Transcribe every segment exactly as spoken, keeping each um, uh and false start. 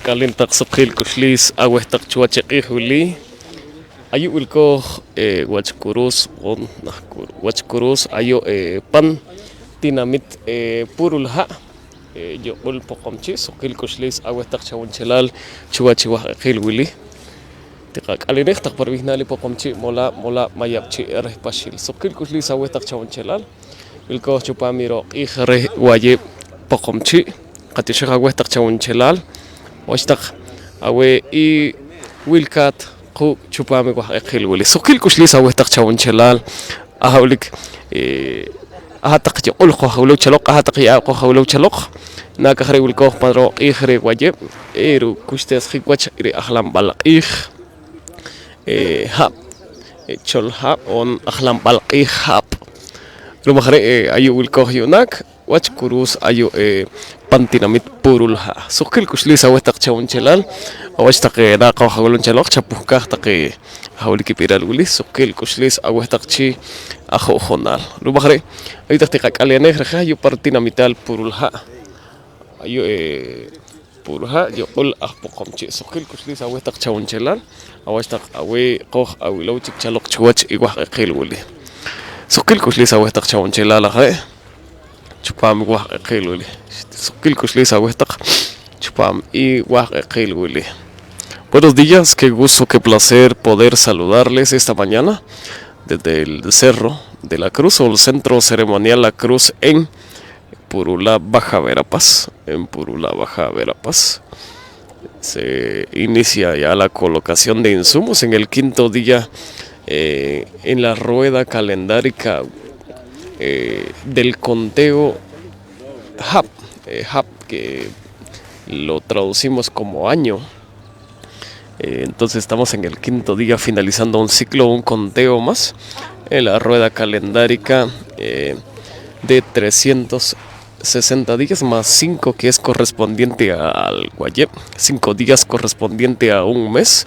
K'aleen taq suqkiil k'uxliis aweh taq chiwach i q'iij wili. Ayu' wilkooj, eh, wach Kuruus, on aj Kur-, wach Kuruus ayu', eh, pan tinamit, eh, Purulha', eh, yuq'ul Poqomchi'. Suqkiil k'uxliis aweh taq chawunchelaal chiwach i wahq'eqiil wili. Tiqak'alenej taq pa rib'ihnaal i Poqomchi' Molaab', Molaab' Mayab'chi' reh Paxiil. Suqkiil k'uxliis aweh taq chawunchelaal. Wilkooj chupaam i rooq' q'iij reh Wayeb' Poqomchi'. Qatioxej aweh taq chawunchelaal. Wach taq aweh i wilkaat quuk' chupaam i wahq'eqiil wili. Suqkiil k'uxliis aweh taq chawunchelaal. Aha' wilik, eh, aha' taq yuq'ul qojawlow chaloq, aha' taq ye'aab' qojawlow chaloq. Naak aj re' wilkooj pan rooq' q'iij reh Wayeb', eh, rukuxtesjik wach reh ajlanb'al q'iij, eh, hab', eh, chol hab' on ajlanb'al q'iij hab'. Ru'um aj re', eh, ayu' wilkooj yu'naak wach Kuruus ayu', eh, pan tinamit Purulha'. Suqkiil k'uxliis aweh taq chawunchelaal. Awach taq, eh, naak qojawlow chaloq, chapuhkaaj taq, eh, aha' wilik i b'iral wili. Suqkiil k'uxliis aweh taq chi aju'junaal. Ru'um aj re', ayu' taq tiqak'alenej reh je ayu' pa ritinamital Purulha'. Ayu', eh, Purulha' yuq'ul aj Poqomchi'. Suqkiil k'uxliis aweh taq chawunchelaal. Awach taq aweh qoj awilow chik chaloq chiwach i wahq'eqiil wili. Suqkiil k'uxliis aweh taq chawunchelaal aj re' chupaam i wahq'eqiil wili. Suqkiil k'uxliis aweh taq chupaam i wahq'eqiil wili. Buenos días, qué gusto, qué placer poder saludarles esta mañana desde el Cerro de la Cruz o el Centro Ceremonial La Cruz en Purulha', Baja Verapaz, en Purulha', Baja Verapaz. Se inicia ya la colocación de insumos en el quinto día, eh, en la rueda calendárica, eh, del conteo hab, eh, hab, que lo traducimos como año. Eh, entonces estamos en el quinto día, finalizando un ciclo, un conteo más en la rueda calendárica, eh, de trescientos sesenta días más cinco que es correspondiente a-, al Wayeb', cinco días correspondiente a un mes.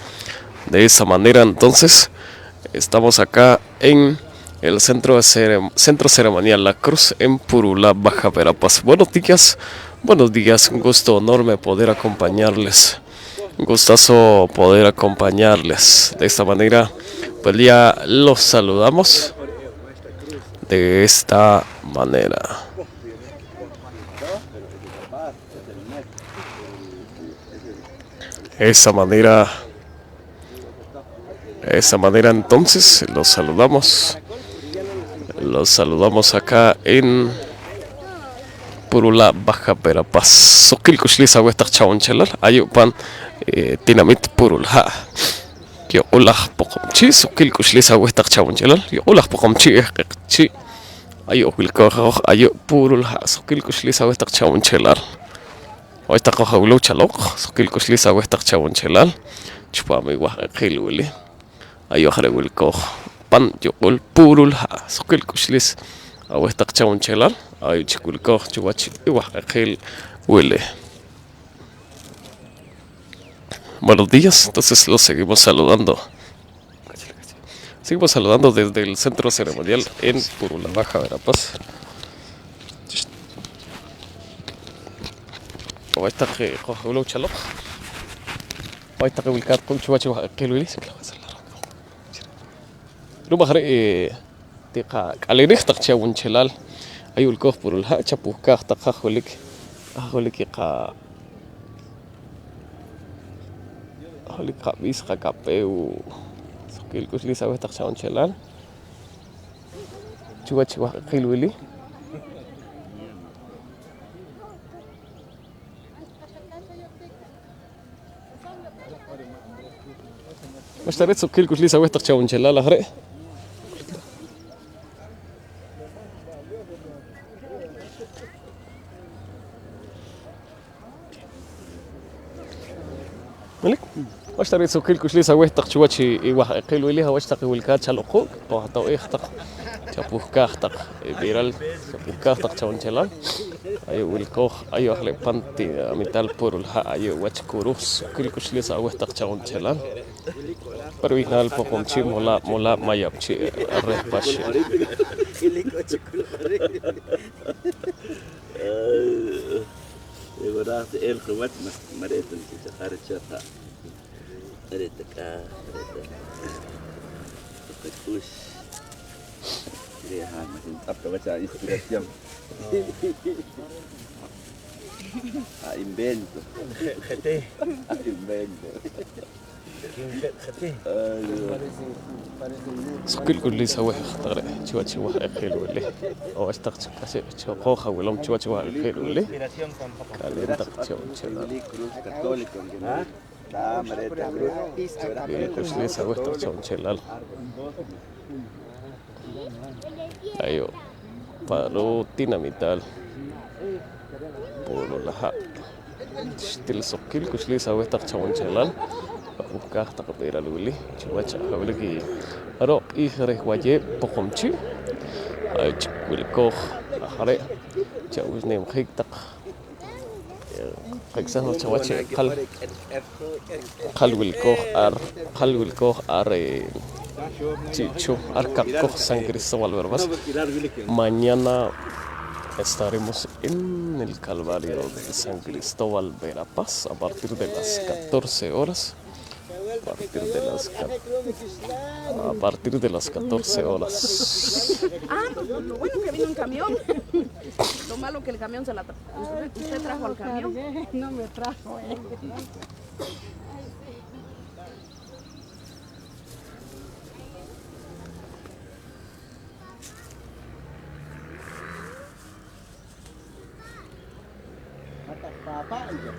De esa manera, entonces, estamos acá en el centro de cerem-, Centro Ceremonial La Cruz en Purulha', Baja Verapaz. Buenos días, buenos días, un gusto enorme poder acompañarles. Un gustazo poder acompañarles. De esta manera, pues ya los saludamos. De esta manera. Esa manera. De esa manera, entonces, los saludamos. Los saludamos acá en Purulha', Baja Verapaz. Suqkiil k'uxliis aweh taq chawunchelaal. Ayu' pan, eh, tinamit Purulha'. Yuq'ul aj Poqomchi'. Suqkiil k'uxliis aweh taq chawunchelaal. Yuq'ul aj Poqomchi', eh, q'eqchi'. Ayu' wilkooj hoj, ayu' Purulha'. Suqkiil k'uxliis aweh taq chawunchelaal. Awach taq qoj awilow chaloq, suqkiil k'uxliis aweh taq chawunchelaal chupaam i wahq'eqiil wili. Ayu' aj re' wilkooj pan yuq'ul Purulha'. Suqkiil k'uxliis aweh taq chawunchelaal, ayu' chik wilkooj chiwach i wahq'eqiil wili. Buenos días, entonces los seguimos saludando. Seguimos saludando desde el centro ceremonial en Purulha', Baja Verapaz. Awach taq, eh, qoj awilow chaloq. Awach taq wilkaat quuk' chiwach i wahq'eqiil wili. Ru'um aj re', eh, tiqak'alenej taq chi awunchelaal. Ayu' wilkooj Purulha', chapuhkaaj taq haj wilik, haj wilik i qa-, haj wilik qab'iis, qakapew. Suqkiil k'uxliis aweh taq chi awunchelaal chiwach i wahq'eqiil wili. Ma'xta re' suqkiil k'uxliis aweh taq chi awunchelaal aj re'. Wilik. Ma'xta re' suqkiil k'uxliis aweh taq chiwach i, i wahq'eqiil wili, awach taq i wilkaat chaloq quuk', qoj ato'eej taq, chapuhkaaj taq i b'iral, chapuhkaaj taq chi awunchelaal. Ayu' wilkooj, ayu' aj le' pan tinamital Purulha', ayu' wach Kuruus, suqkiil k'uxliis aweh taq chi awunchelaal. Pa rib'ihnaal Poqomchi' Molaab', Molaab' Mayab'chi' reh Paxiil. Raaj ta el qawach maj ma' re' ta nkichajaric cho qa'. Re' ta k'aaj, re' ta qak'ux. Re' hat ma' xintz'ap ta wach a inspiración. A invento. Je' ti. A invento. Suqkiil k'uxliis aweh taq re' chiwach i wahq'eqiil wili. Awach taq chi k'axik cho qoj awilom chiwach i wahq'eqiil wili. K'aleen taq cho nchel. Suqkiil k'uxliis aweh taq cho nchel. Ayu', pa' rutinamital Pueblo La Ha'. Xtil suqkiil k'uxliis aweh taq chawunchelal. Pa' junk'aaj taq b'iral wili chiwach ajawilik i jarub' q'iij reh Wayeeb' Poqomchi'. Ay chik wilkooj aj re' chawuxnimjik taq. Qaksaj naq chawach i qal, qal wilkooj ar, qal wilkooj ar, eh, chi' cho ar Kaqkoj San Cristóbal Verapaz. Mañana estaremos en el Calvario de San Cristóbal Verapaz a partir de las catorce horas. A partir de las ca-, a partir de las catorce horas. Ah, lo bueno que vino en camión. Lo malo que el camión se la tra-, usted, usted trajo al camión. No me trajo, eh. Hat aj papa', nche.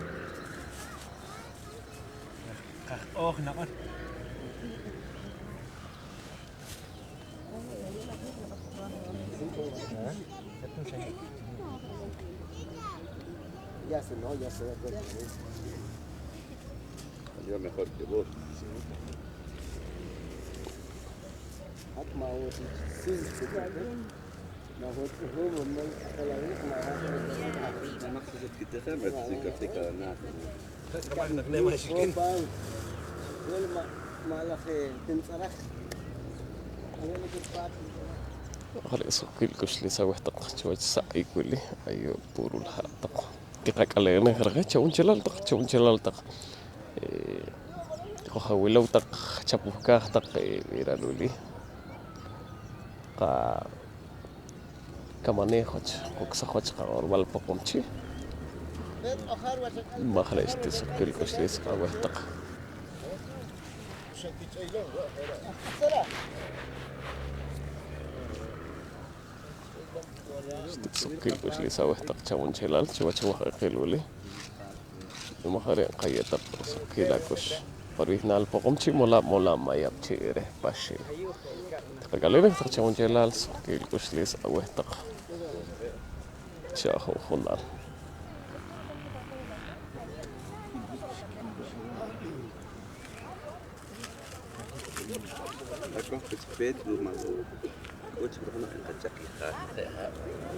Qaj-ooj nab'al. Ya se, no, ya se da cuenta, ¿no? Salió mejor que vos. Hat ma' wo' ti chi tz'il. Aj re' suqkiil k'uxliis aweh taq chiwach saq'iik wili, ayu' Pueblo La Ha' taq. Tiqak'alenej reh chawunchelal taq, chawunchelal taq. Eh, qoj awilow taq, chapuhkaaj taq, eh, b'iral wili. Qa- kamaneej wach, koksaj wach qaq'orb'al Poqomchi'. Maj re' xti suqkiil k'uxliis aweh taq. Xti suqkiil k'uxliis aweh taq chawunchelal chiwach i wahq'eqiil wili. Maj re' nqayeew taq suqkiil ak'ux pa rib'ihnaal Poqomchi' Molaab', Molaab' Mayab'chi' reh Paxiil. Tiqak'alenej taq chawunchelal suqkiil k'uxliis aweh taq chi aju'junaal. Qakoj pech peet ru'um aj wo'. K'uch ru'um naq nqachaq i ha', je' ha'.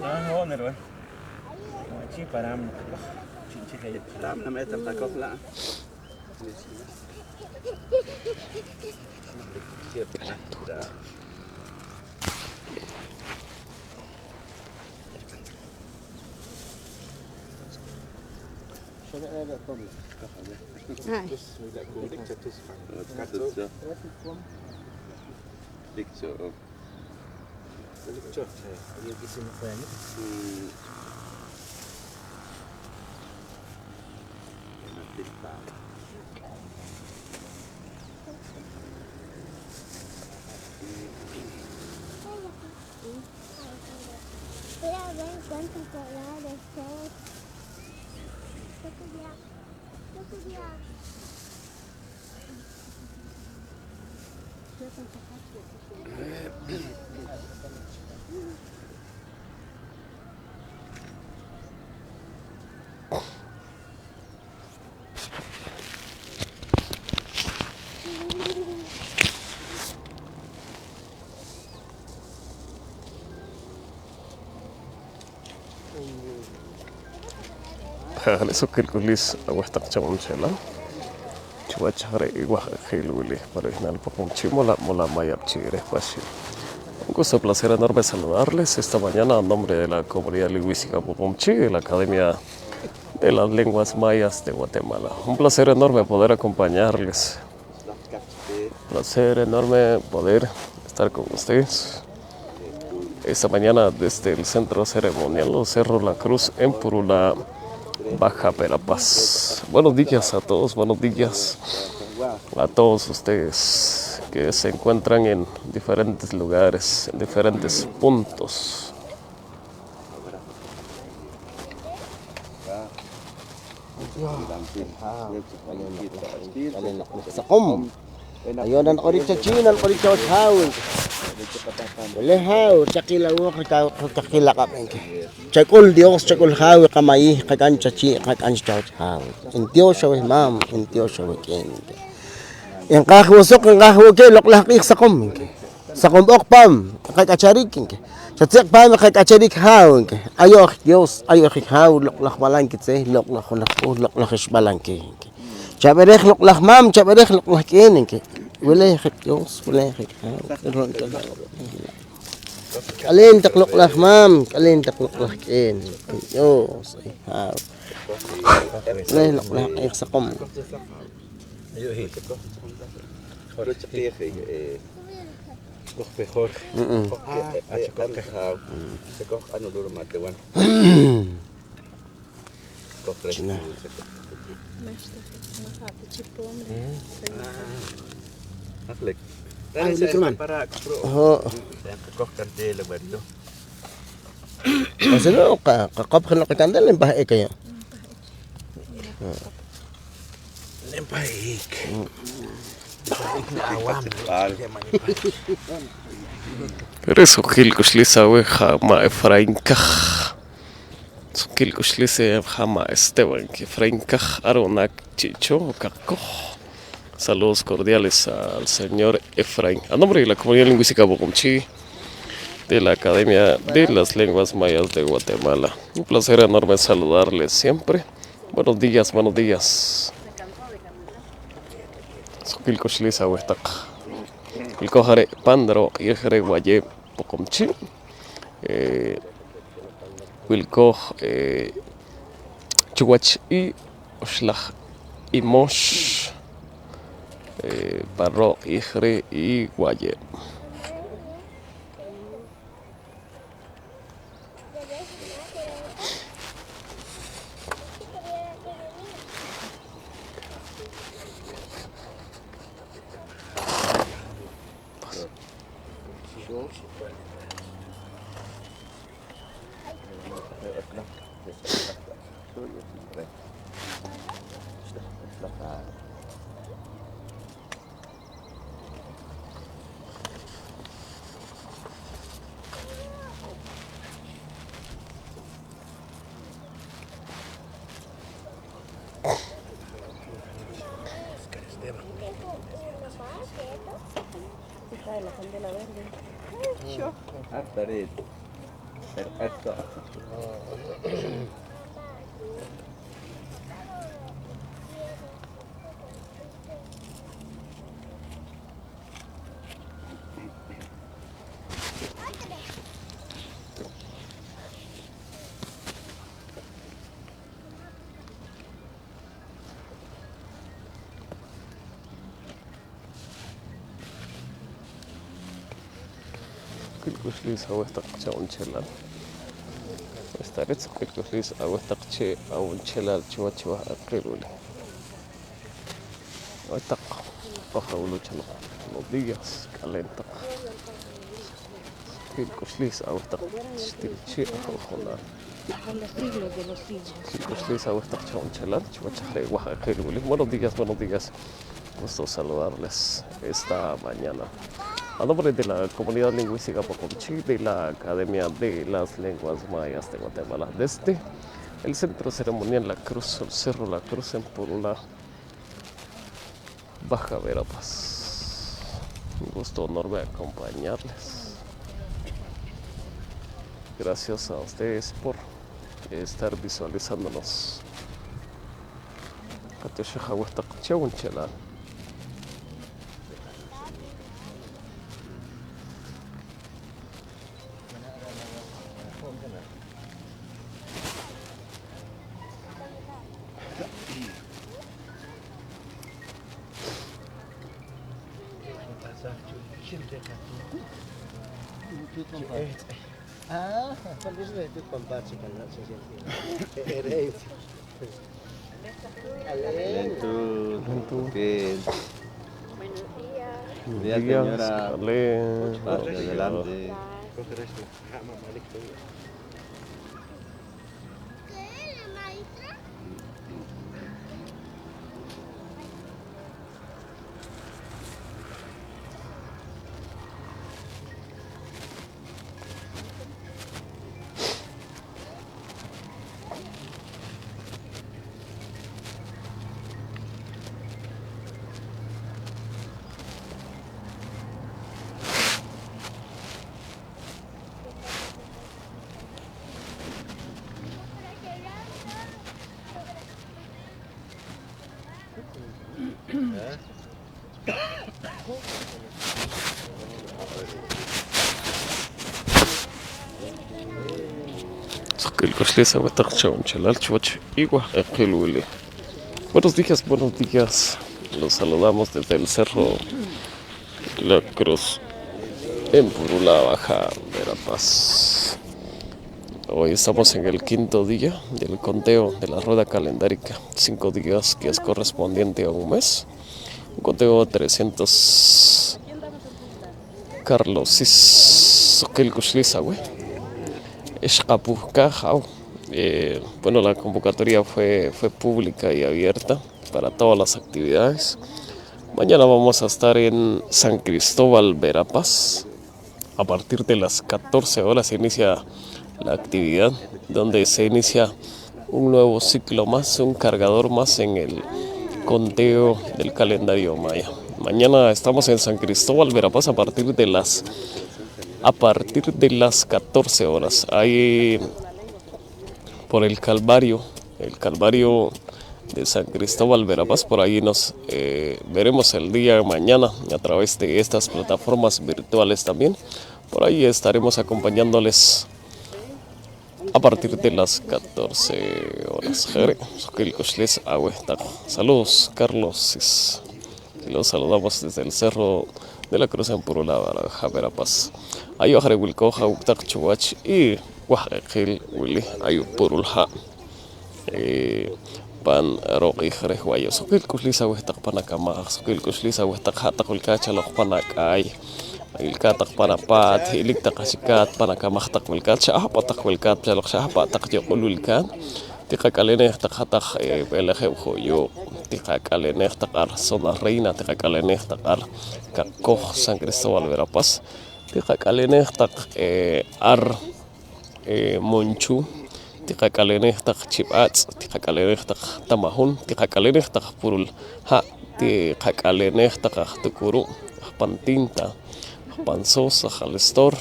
Ah, ho'nel weh. Chi' pa raam naqakoj. Chi' chi' je'. Raam na ma' eta nqakoj la'. Ay. Mira, ven cuántos colores son. Yo quería, yo quería. Je' re' suqkiil k'uxliis aweh taq chawunchelal chiwach je' re' i wahq'eqiil wili pa rib'ihnaal Poqomchi' Molaab', Molaab' Mayab'chi' reh Paxiil. Un gusto, placer enorme saludarles esta mañana en nombre de la comunidad lingüística Poqomchi' de la Academia de las lenguas mayas de Guatemala. Un placer enorme poder acompañarles. Placer enorme poder estar con ustedes esta mañana desde el centro ceremonial o Cerro La Cruz en Purulá, Baja Verapaz. Buenos días a todos, buenos días a todos ustedes que se encuentran en diferentes lugares, en diferentes puntos. Saqom. Ayu' naniq'orik chachii', naniq'orik chawach haaw. Wili haaw, chaqil awooq, chaqil aq'ab', nki. Chak'ul Dios, chak'ul haaw i qamayiij, qak'am chachii', qak'am chawach haaw. Ntiox aweh maam, ntiox aweh k'een, nki. Nqaaj wo' suq, nqaaj wo' keh, loq'laj q'iij Saqom, nki. Saqom oq paam qak'acharik, nki. Xatzeq' paam i qak'acharik haaw, nki. Ayo'jik Dios, ayo'jik haaw, loq'laj b'alam kitzeh, loq'laj junaj k'uul, loq'laj ixb'alam keh, nki. Chab'irej loq'laj maam, chab'irej loq'laj k'een, nki. Wili jik Dios, wili jik haaw. K'aleen taq loq'laj maam, k'aleen taq loq'laj k'een, Dios, ay haaw. Wili loq'laj q'iij Saqom. Koj pe Jorge. Koj pe, eh, q'an qajaaw. Koj q'an ulur ma' tewan. Koj reh. China. Koj reh. Ajlik. Ajlik, hermano. Koj candela, barito. Pues no, qa-, qaqop jeno' qacandela, npah'ik ayu'. Npah'ik. Re' suqkiil k'uxlis aweh, ha' ma' Efraín Kaj. Suqkiil k'uxlis, eh, ha' ma' Esteban Efraín Kaj, ar onak chi' cho, kaqkoj. Saludos cordiales al señor Efraín. A nombre de la Comunidad Lingüística Poqomchi', de la Academia de las Lenguas Mayas de Guatemala. Un placer enorme saludarles siempre. Buenos días, buenos días. Suqkiil k'uxlis aweh taq. Wilkooj are' pan rooq' q'iij reh Wayeb' Poqomchi'. Eh, wilkooj, eh, chuwach i oxlaj i Mox, eh, pan rooq' q'iij reh i Wayeb'. Suqkiil k'uxlis aweh taq chi awunchelal. Esta re' suqkiil k'uxlis aweh taq chi awunchelal chiwach i wahq'aqil wili. Aweh taq, qoj awil wach noq buenos días, k'aleen taq. Suqkiil k'uxlis aweh taq chi til chi' aju'junal. Suqkiil k'uxlis aweh taq chi awunchelal chiwach aj re' wahq'aqil wili. Buenos días, buenos días. Gusto saludarles esta mañana. A nombre de la Comunidad Lingüística Poqomchi', de la Academia de las Lenguas Mayas de Guatemala, desde el Centro Ceremonial La Cruz, el Cerro La Cruz en Purulá, Baja Verapaz. Un gusto enorme acompañarles. Gracias a ustedes por estar visualizándonos. Qatioxej aweh taq chi awunchelal. Ah, ¿cuál es la de tu compadre? Herencia. Ven tú. Ven tú. Bien. Buenos días. Buenos días, señora. Pase adelante. Suqkiil k'uxliis aweh taq chawunchelal chiwach i wahq'eqil wili. Buenos días, buenos días. Los saludamos desde el cerro La Cruz en Purulhá Baja, Verapaz. Hoy estamos en el quinto día del conteo de la rueda calendárica, cinco días que es correspondiente a un mes. Un conteo de trescientos. Carlos Sis, suqkiil k'uxliis aweh. Xqapuhkaj aw. Eh, bueno, la convocatoria fue, fue pública y abierta para todas las actividades. Mañana vamos a estar en San Cristóbal, Verapaz. A partir de las catorce horas inicia la actividad, donde se inicia un nuevo ciclo más, un cargador más en el conteo del calendario maya. Mañana estamos en San Cristóbal, Verapaz, a partir de las, a partir de las catorce horas. Ahí por el Calvario, el Calvario de San Cristóbal, Verapaz. Por ahí nos, eh, veremos el día de mañana a través de estas plataformas virtuales también. Por ahí estaremos acompañándoles a partir de las catorce horas. Je' re', suqkiil k'uxliis aweh taq. Saludos, Carlos Sis. Los saludamos desde el Cerro de la Cruz en Purulhá, Verapaz. Ayu' aj re' wilkooj awuuk' taq chiwach i wahq'eqil wili ayu' Purulhá, eh, pan roq'ij reh Wayo. Suqkiil k'uxliis aweh taq pan akamaj, suqkiil k'uxliis aweh taq ha' taq wilkaat chaloq pan ak'aay, wilkaat taq pan apaat, ilik taq achikaat pan akamaj taq wilkaat, xa ahpa' taq wilkaat chaloq, xa ahpa' taq yuq'ul wilkaat. Tiqak'aleneej taq hat-taq, eh, b'elejeb' Joyooq', tiqak'aleneej taq ar Zona Reina, tiqak'aleneej taq ar Kaqkoj, San Cristóbal Verapaz, tiqak'aleneej taq, eh, ar, eh, Monchú, tiqak'aleneej taq Chib'aatz', tiqak'aleneej taq Tamahun, tiqak'aleneej taq Purulhá', tiqak'aleneej taq aj Tukurub', aj pan Tinta, aj pan Sosa, aj Alestor,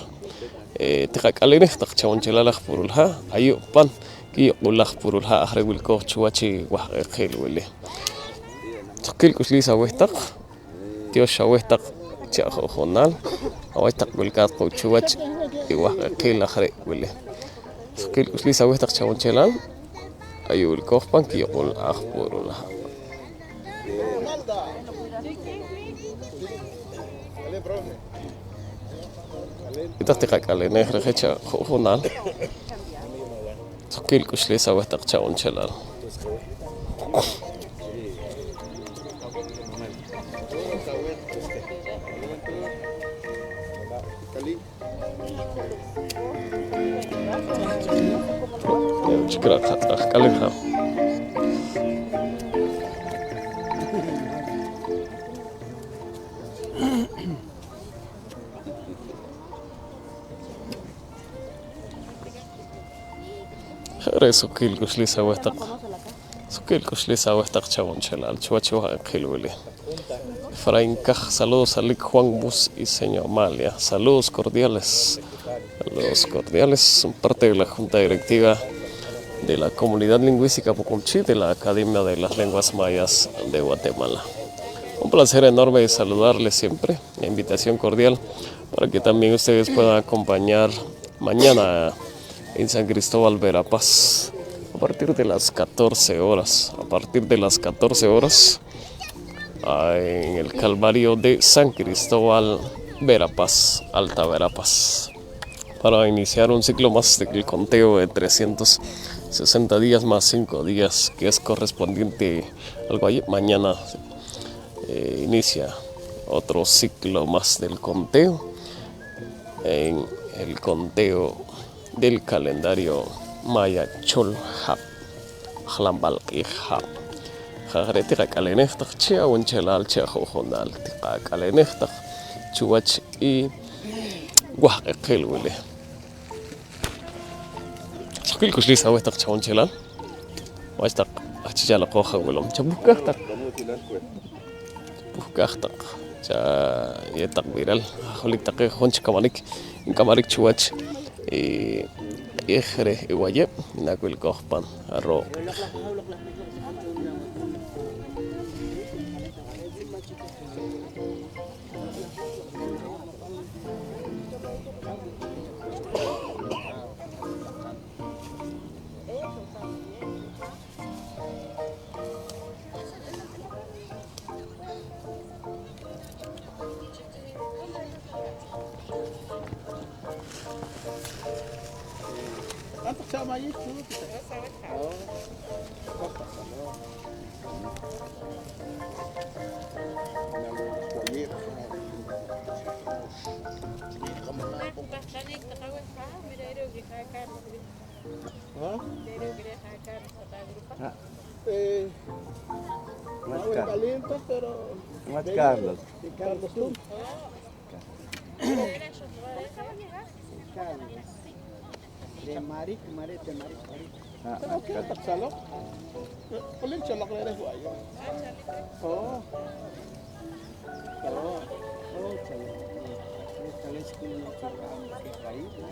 eh, tiqak'aleneej taq chawunchelal aj Purulhá', ayu' pan kiyuq'ul aj Purulhá' aj re' wilkooj chiwach i wahq'eqil wili. Suqkiil k'uxliis aweh taq, tyox aweh taq chi aju'junaal, awach taq wilkaat quuk' chiwach i wahq'eqil aj re' wili. Suqkiil k'uxliis aweh taq chawunchelal, ayu' wilkooj pan kiyuq'ul aj Purulhá'. Re' taq tiqak'aleneej re' je' chi aju'junaal. Suqkiil k'uxliis aweh taq chawunchelal. Chik ra' qat'aj k'aleen ja. Je' re' suqkiil k'uxliis aweh taq. Suqkiil k'uxliis aweh taq chawunchelal chiwach i wahq'eqil wili. Efraín Kaj, saludos a Lic Juan Bus y señor Amalia. Saludos cordiales. Saludos cordiales. Son parte de la Junta Directiva de la Comunidad Lingüística Poqomchi' de la Academia de las Lenguas Mayas de Guatemala. Un placer enorme saludarles siempre. La invitación cordial para que también ustedes puedan acompañar mañana en San Cristóbal Verapaz, a partir de las catorce horas, a partir de las catorce horas, ah, en el Calvario de San Cristóbal Verapaz, Alta Verapaz, para iniciar un ciclo más del conteo de trescientos sesenta días más cinco días, que es correspondiente al valle. Mañana, eh, inicia otro ciclo más del conteo en el conteo del calendario maya Chol Hab', ajlanb'al q'iij Hab'. Je' aj re' tiqak'alenej taq chi awunchelaal chi aju'junaal, tiqak'alenej taq chuwach i wahq'eqil wili. Suqkiil k'uxliis aweh taq chawunchelaal, wach taq aj chi chaloqoj awilom, chapuhkaj taq. Puhkaj taq, chayew taq b'iral, aj wilik taqe ju'jun chi kamanik nk'amarik chuwach i q'iij reh i Wayeb' nak'uhlikoj pan arooq'. ¿Ah? Eh, Mauricio Valiente, pero Carlos. Carlos Tung. Carlos. De Maric, Maric, de Maric, Maric. Ah, pero ah, ¿qué tal, Salo? Político, lo que eres guayo. Oh. Oh, oh, chale. Esta vez que no se va a país, ¿no?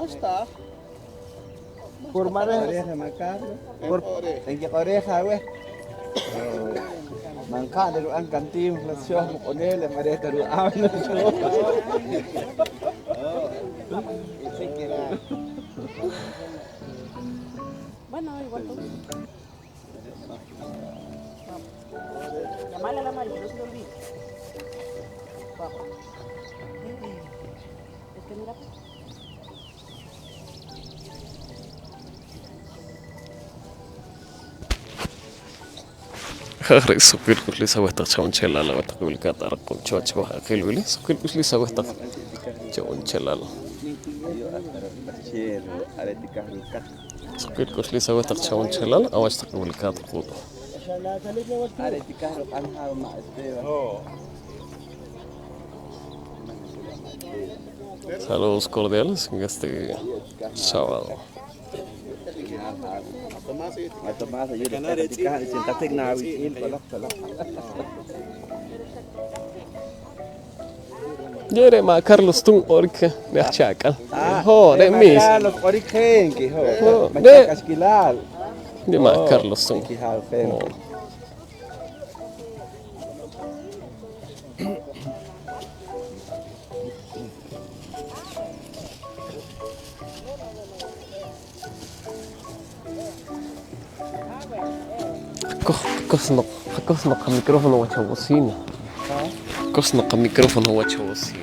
Basta. Por madre. Oreja, Macarlo. Por, en que oreja, güey. Man qa'na rub'an cantinflas, xooj muq'unel, ma' re' ta rub'an. Bueno, igual tú. Llamale a la Mari, que no se le olvide. Guapa. Es que mira, pues. Je' aj re' suqkiil k'uxliis aweh taq chawunchelaal, aweh taq wilkaat ar quuk' chiwach wahq'eqil wili, suqkiil k'uxliis aweh taq chawunchelaal. Suqkiil k'uxliis aweh taq chawunchelaal, awach taq wilkaat quuk'. Saludos cordiales en este sábado. Ye' re' ma' Carlos Tung q'orik, re' aj cha'kal. Ah, ho, re' ma' Carlos q'orik je, nki, ho. Ho, ma' re' cha'kal xkilal. Re' ma' Carlos Tung. Ho. Koj, koj noq, koj noq qamicrófono wach awocina. Koj noq qamicrófono wach awocina.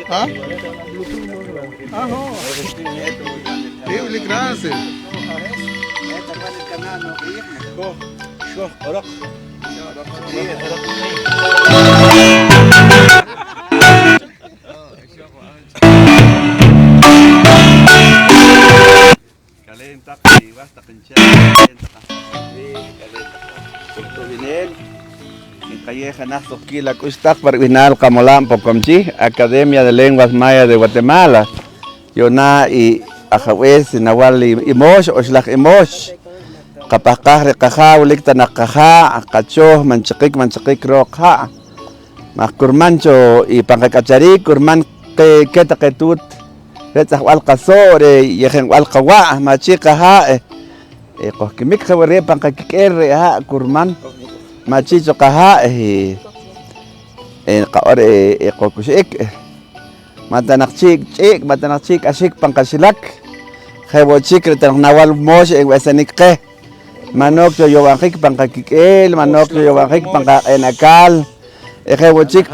Ha? Aha. Wilik, gracias. K'aleen taq i was taq nchel, k'aleen taq aj taq riij, k'aleen taq aj taq wineel. Nqayew jenaj suqkiil ak'ux taq pa rib'ihnaal qamolaab' Poqomchi', Academia de Lenguas Mayas de Guatemala. Yu'na i ajab'ees nawal i, i Moox, oxlaj i Moox. Qapahqaaj reh qajaaw, wilik ta naq qahaa', qachoh, man chiqik, man chiqik rooq ha'. Maj kurman cho i pan qak'achariik, kurman qeh keh taqe tuut reh tz'ajb'al qasoob', reh yejenb'al qawa', ma' chi qahaa', eh, eh, qojkimik je wo' reh pan qakik'eel re' ha', kurman ma' chi cho qahaa', eh, eh, nqaq'or, eh, eh, qok'uxik, eh, ma' ta naq chik ch'iik', ma' ta naq chik k'axik pan qaxilak, je' wo' chik re' ta naq nawal Moox enb'ehsenik qeh. Ma' noq cho yowab'jik pan qakik'eel, ma' noq cho yowab'jik pan qaq'een ak'al. Eh, je' wo' chik,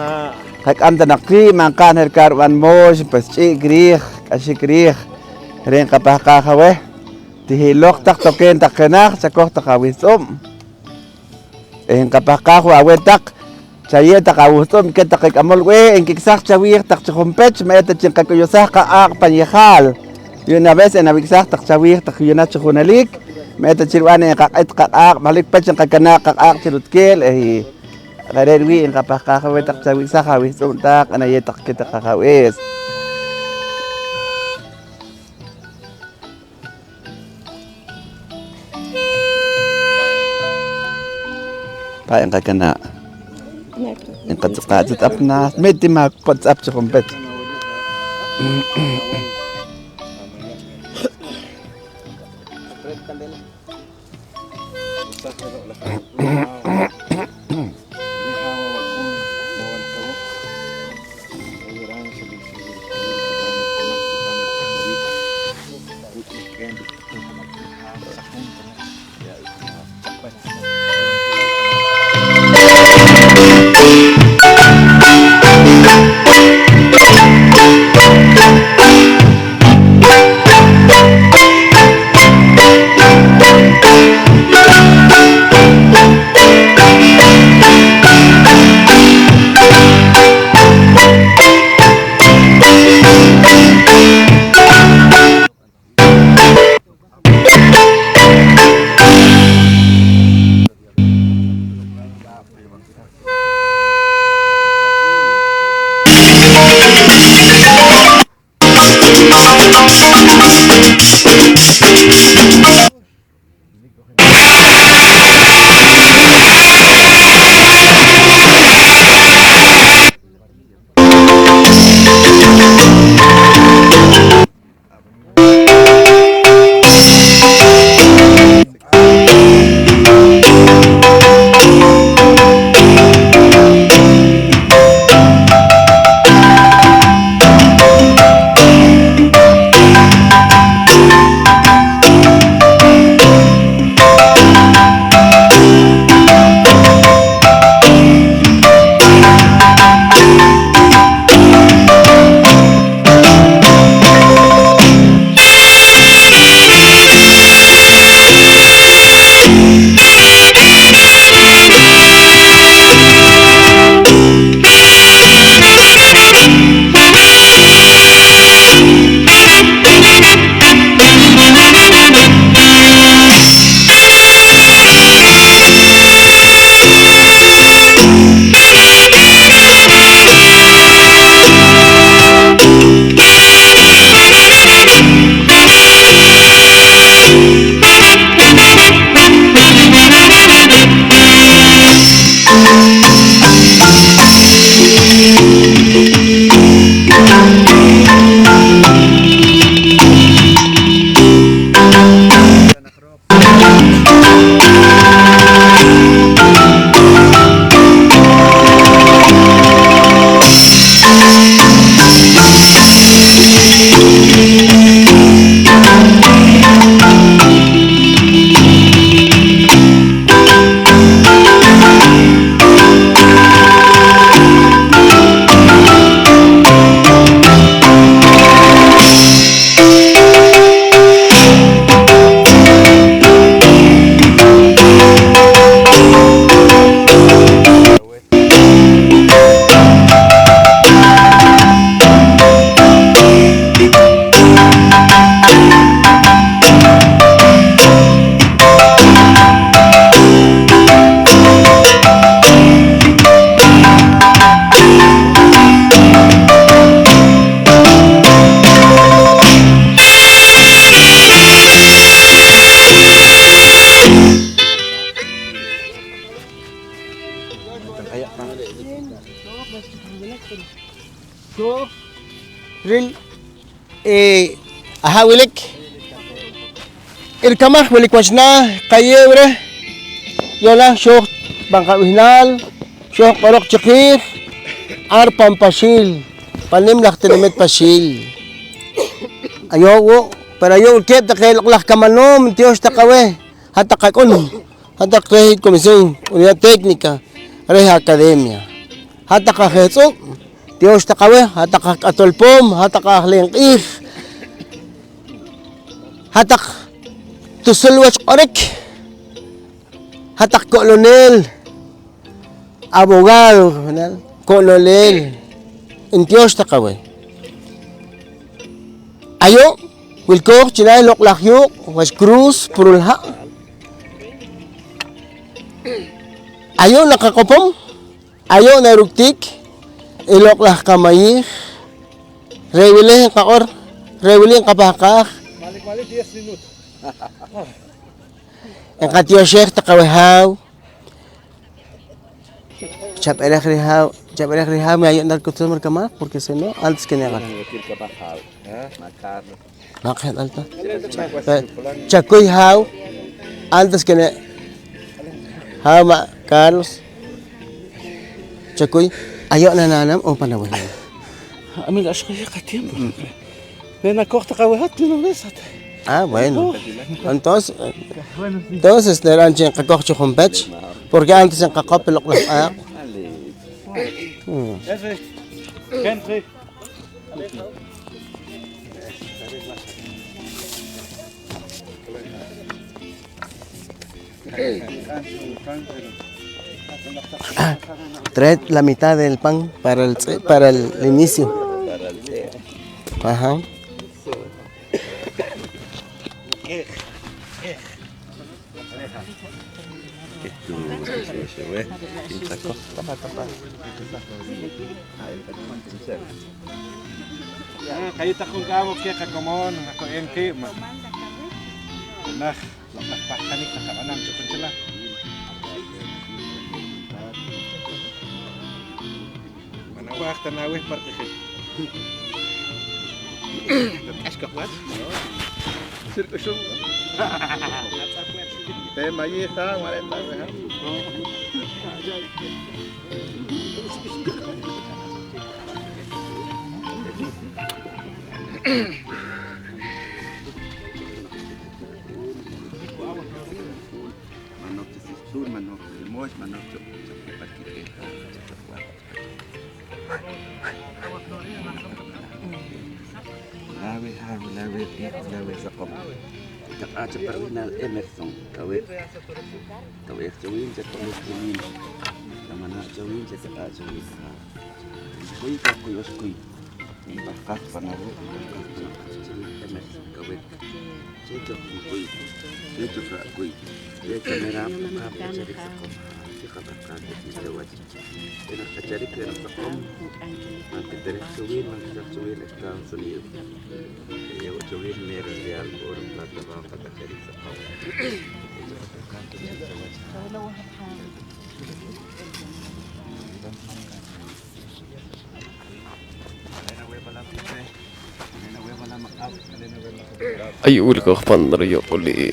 qak'am ta naq qiib', ma' nqa'n je' rikab' rib'an Moox, pues ch'iik' riij, k'axik riij. Re' nqapahqaaj aweh, tihiloq taq, tokeen taq jenaj, chakoj taq awihtz'ub'. Eh, nqapahqaaj wo' aweh taq, chayeew taq awuhtz'ub' keh taqe k'amol b'eeh enkik'saj chawiij taq chi junpech, ma' eta chi nqak'uyusaj qaq'aaq' pan yejaal. Yu'na aveces enawik'saj taq chawiij taq yu'na chi juneliik, ma' eta chi rib'an enqaq'et qaq'aaq', manlik pech nqakanaa' qaq'aaq' chi rutkeel, eh, je' re' riwii' nqapahqaaj aweh taq chawik'saj awihtz'ub' taq, enayeew taq keh taq ajab'ees. Pa' nqakanaa'. Nqatzuq'aa' chi tz'ap naah. Mit i maak po't tz'ap chi junpech. Ril, eh, aha' wilik i rikamaj wilik wach naah qayeew reh, yu'naak xooj pan qab'ihnaal, xooj q'oroq chiqiij ar pan Paxiil, pan nim laj tinamit Paxiil. Ayu' wo', pero ayu' wilkeeb' taqe loq' laj kamanoom, tiyoox taq aweh, hat taq ak'un. Hat-taq reh i Comisión Unidad Técnica reh Academia, hat-taq aj jehtz'ub', tiyoox taq aweh, hat-taq aj k'atol poom, hat-taq aj leem q'iij, hat-taq tusul wach q'orik, hat-taq ko'loneel, abogado, ko'loneel, ntiyoox taq aweh. Ayu' wilkooj chinaah i loq' laj yuuq' wach Cruz Purul Ha'. Ayu' naqaq'opom, ayu' naruk'tik i loq' laj qamayiij. Re' wili nqaq'or, re' wili nqapahqaaj. Nqatioxej taq aweh haaw. Chab'irej rihaaw, chab'irej rihaaw, mi ayu' narikutum rikamaj, porque si no, antes que neqat. Naq je alta. Chakuy haaw, antes que ne. Haaw ma' Carlos. Chakuy, ayu' nanaanam o pan aweh? Amigo, axqayeq qatiempo. Re' nakoj taq aweh hat, de una vez hat. Ah, bueno. Entonces, entonces, nera'n chi nqakoj chi junpech, porque antes nqaqop i loq' laj q'aaq'. Mm. Ah, trae la mitad del pan para el, para el inicio. Ajá. Qayeew taq jun k'aam ok keh qakomoon, naqo'eem qiib', ma' jenaj loq' laj pahqanik naqab'anam cho junchel. Ma' nawaaj ta naaweh pa riq'ijil. K'ax kaq wach? Xirk'uxum. Pe ma' yiij ta, ma' re' ta aweh, ha? Ma' noq ta sixtuun, ma' noq ta rimoch, ma' noq cho, cho pa kik'eeq, cho pa Laaw i haaw, laaw i q'iij, laaw i saqom. Taq'a' cho pa rib'ihnaal Emerson, kawek'. Kaweej cho wiin, chato'b'eej cho wiin. Kamanaa' cho wiin, chataq'a' cho wiin. Kuy, kakuy, oxkuy. Npahqaaj pan awuuk', npahqaaj pan aq'ab' cho wiin Emerson, kawek'. Ch'ihch' oq nkuy, ch'ihch' oq aq'kuy, ch'ihch' oq meraab' nqaaj k'acharik saqom, chi qapahqaaj keh chi chawach. Re' naq k'acharik, re' naq saqom, ma' nqiterej cho wiin, ma' nqesaj cho wiin Estados Unidos. Re'ee wo' cho wiin mera real oro, plata, roca, k'acharik saqom. Ch'ihch' oq qapahqaaj keh chi chawach. Ayu' wilkooj pan riyuq'ul i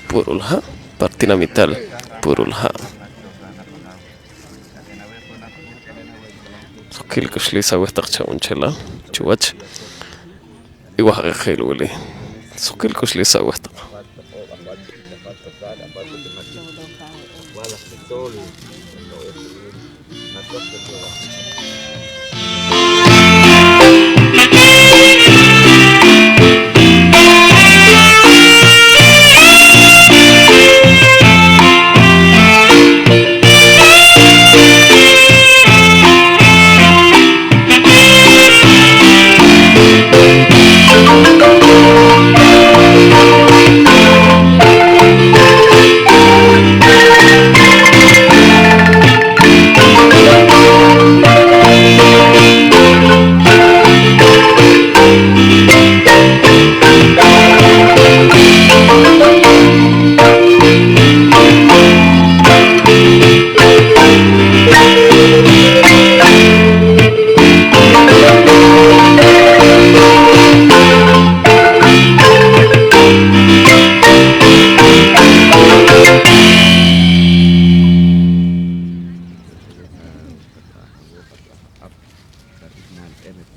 Purul Ha', pa ritinamital Purul Ha'. Suqkiil k'uxliis aweh taq chawunchelaal chiwach i wahq'aqil wili. Suqkiil k'uxliis aweh taq. Chawil.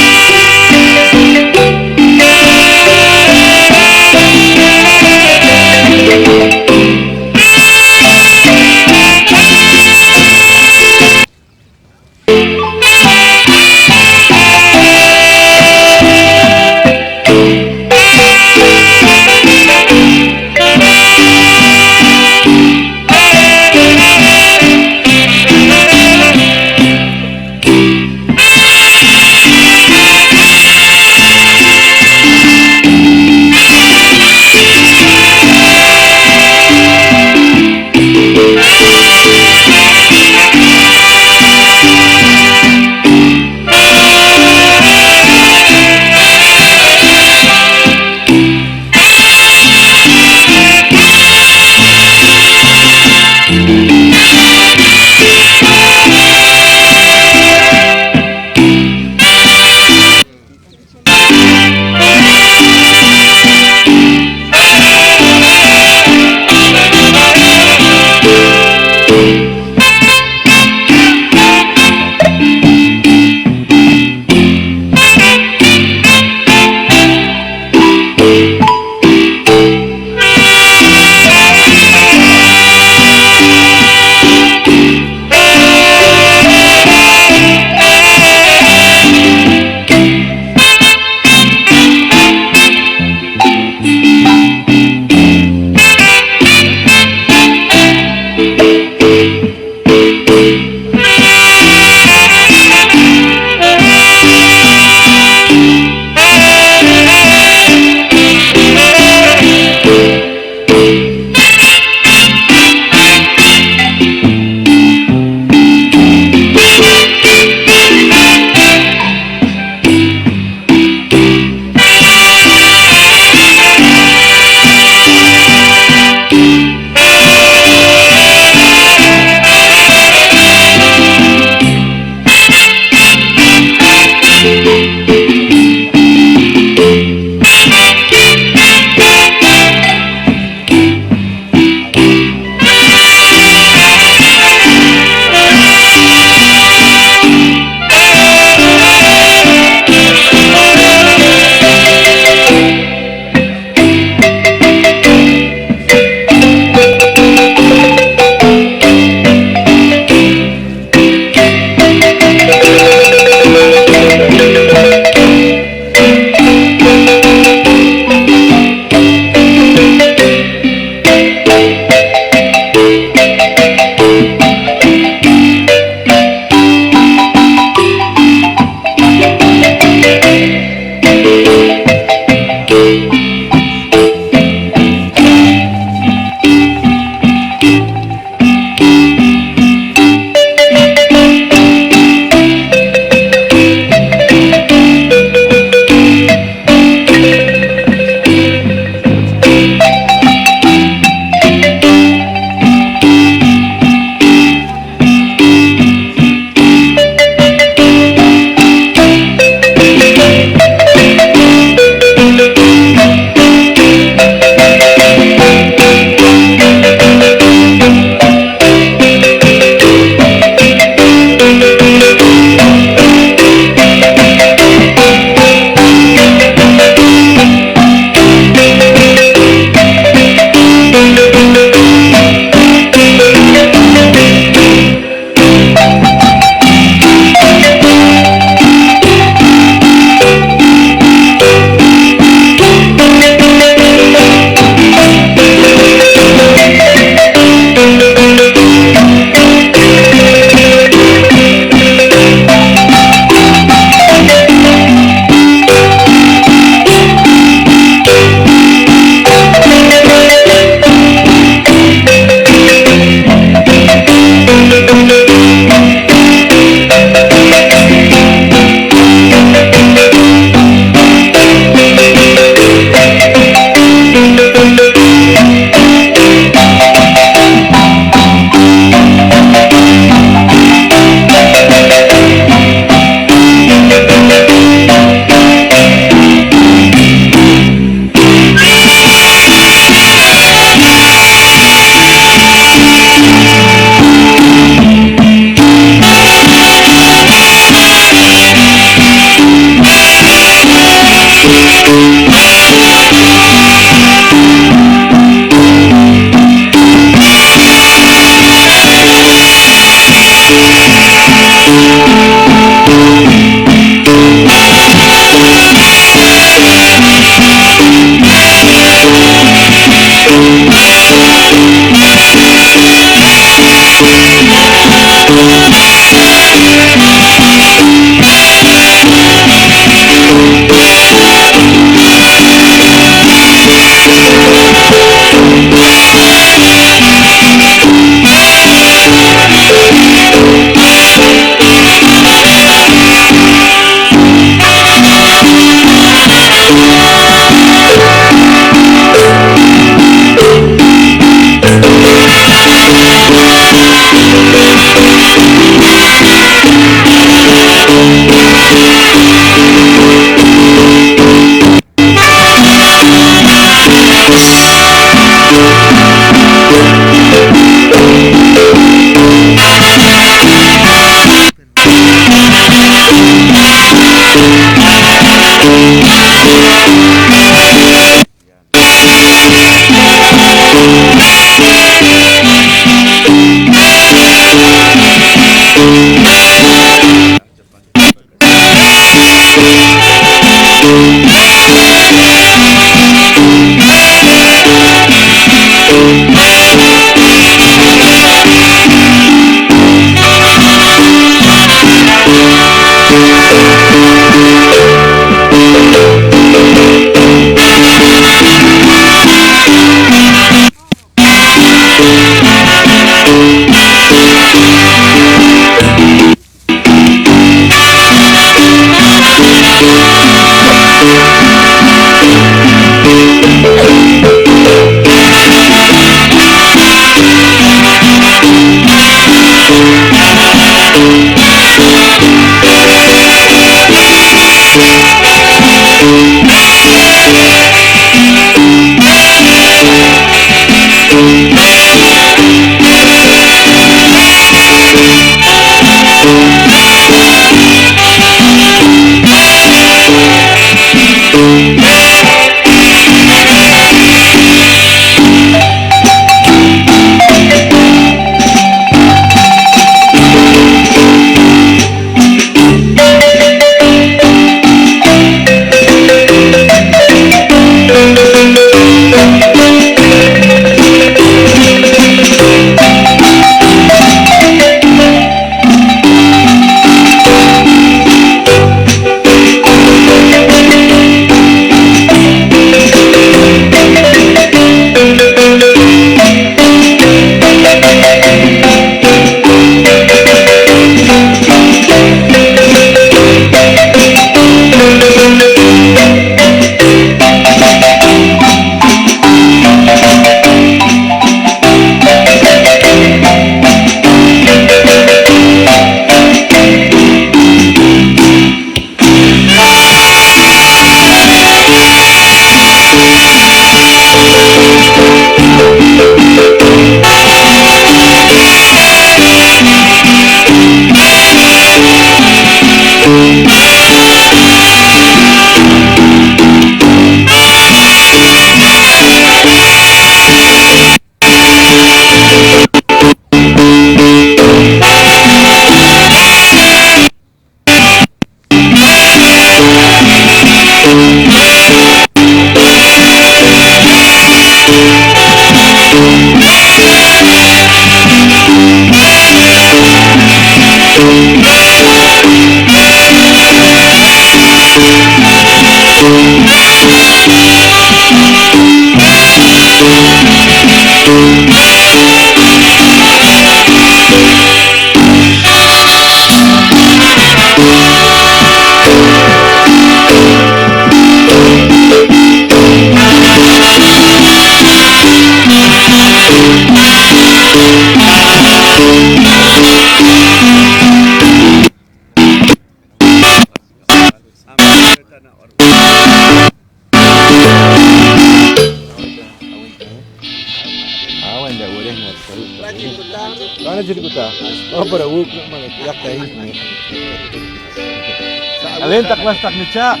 Aleen taq was taq nichaaq'.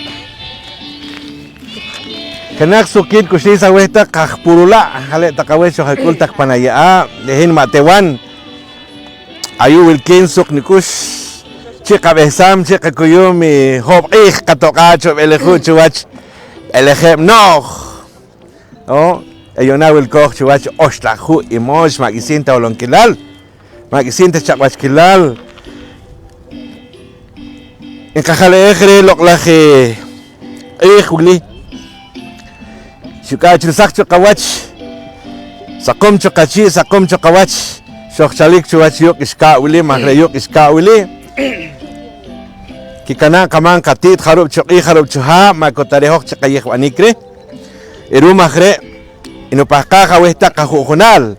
Jenaj suqkiil k'uxliis aweh taq aj Purula', jale' taq aweh xojk'ul taq pan aye'aab', re' hin ma' Tewan. Ayu' wilkiin suq nik'ux chi qab'ehsam chi qakuyum i hoob' q'iij qatoq'aa' cho b'elej hu' chiwach b'elejeb' no'j. Oh, e yu'na wilkooj chiwach oxlaj hu' i moox, ma' k'isiin ta holonkilal, ma' k'isiin ta chaq'wachkilal. Nqajale'ej reh loq'laj, eh, q'iij wili. Xuk'achilsaj cho qawach, saqom cho qachii', saqom cho qawach, xojchalik cho wach yuuq' k'ixkaab' wili, maj re' yuuq' k'ixkaab' wili kikanaa' qamaam qati't jarub' cho q'iij, jarub' cho haab', ma' ku ta re' hoj chi qayijb'anik reh. Y ru'um aj re', nupahqaaj aweh taq aju'junaal,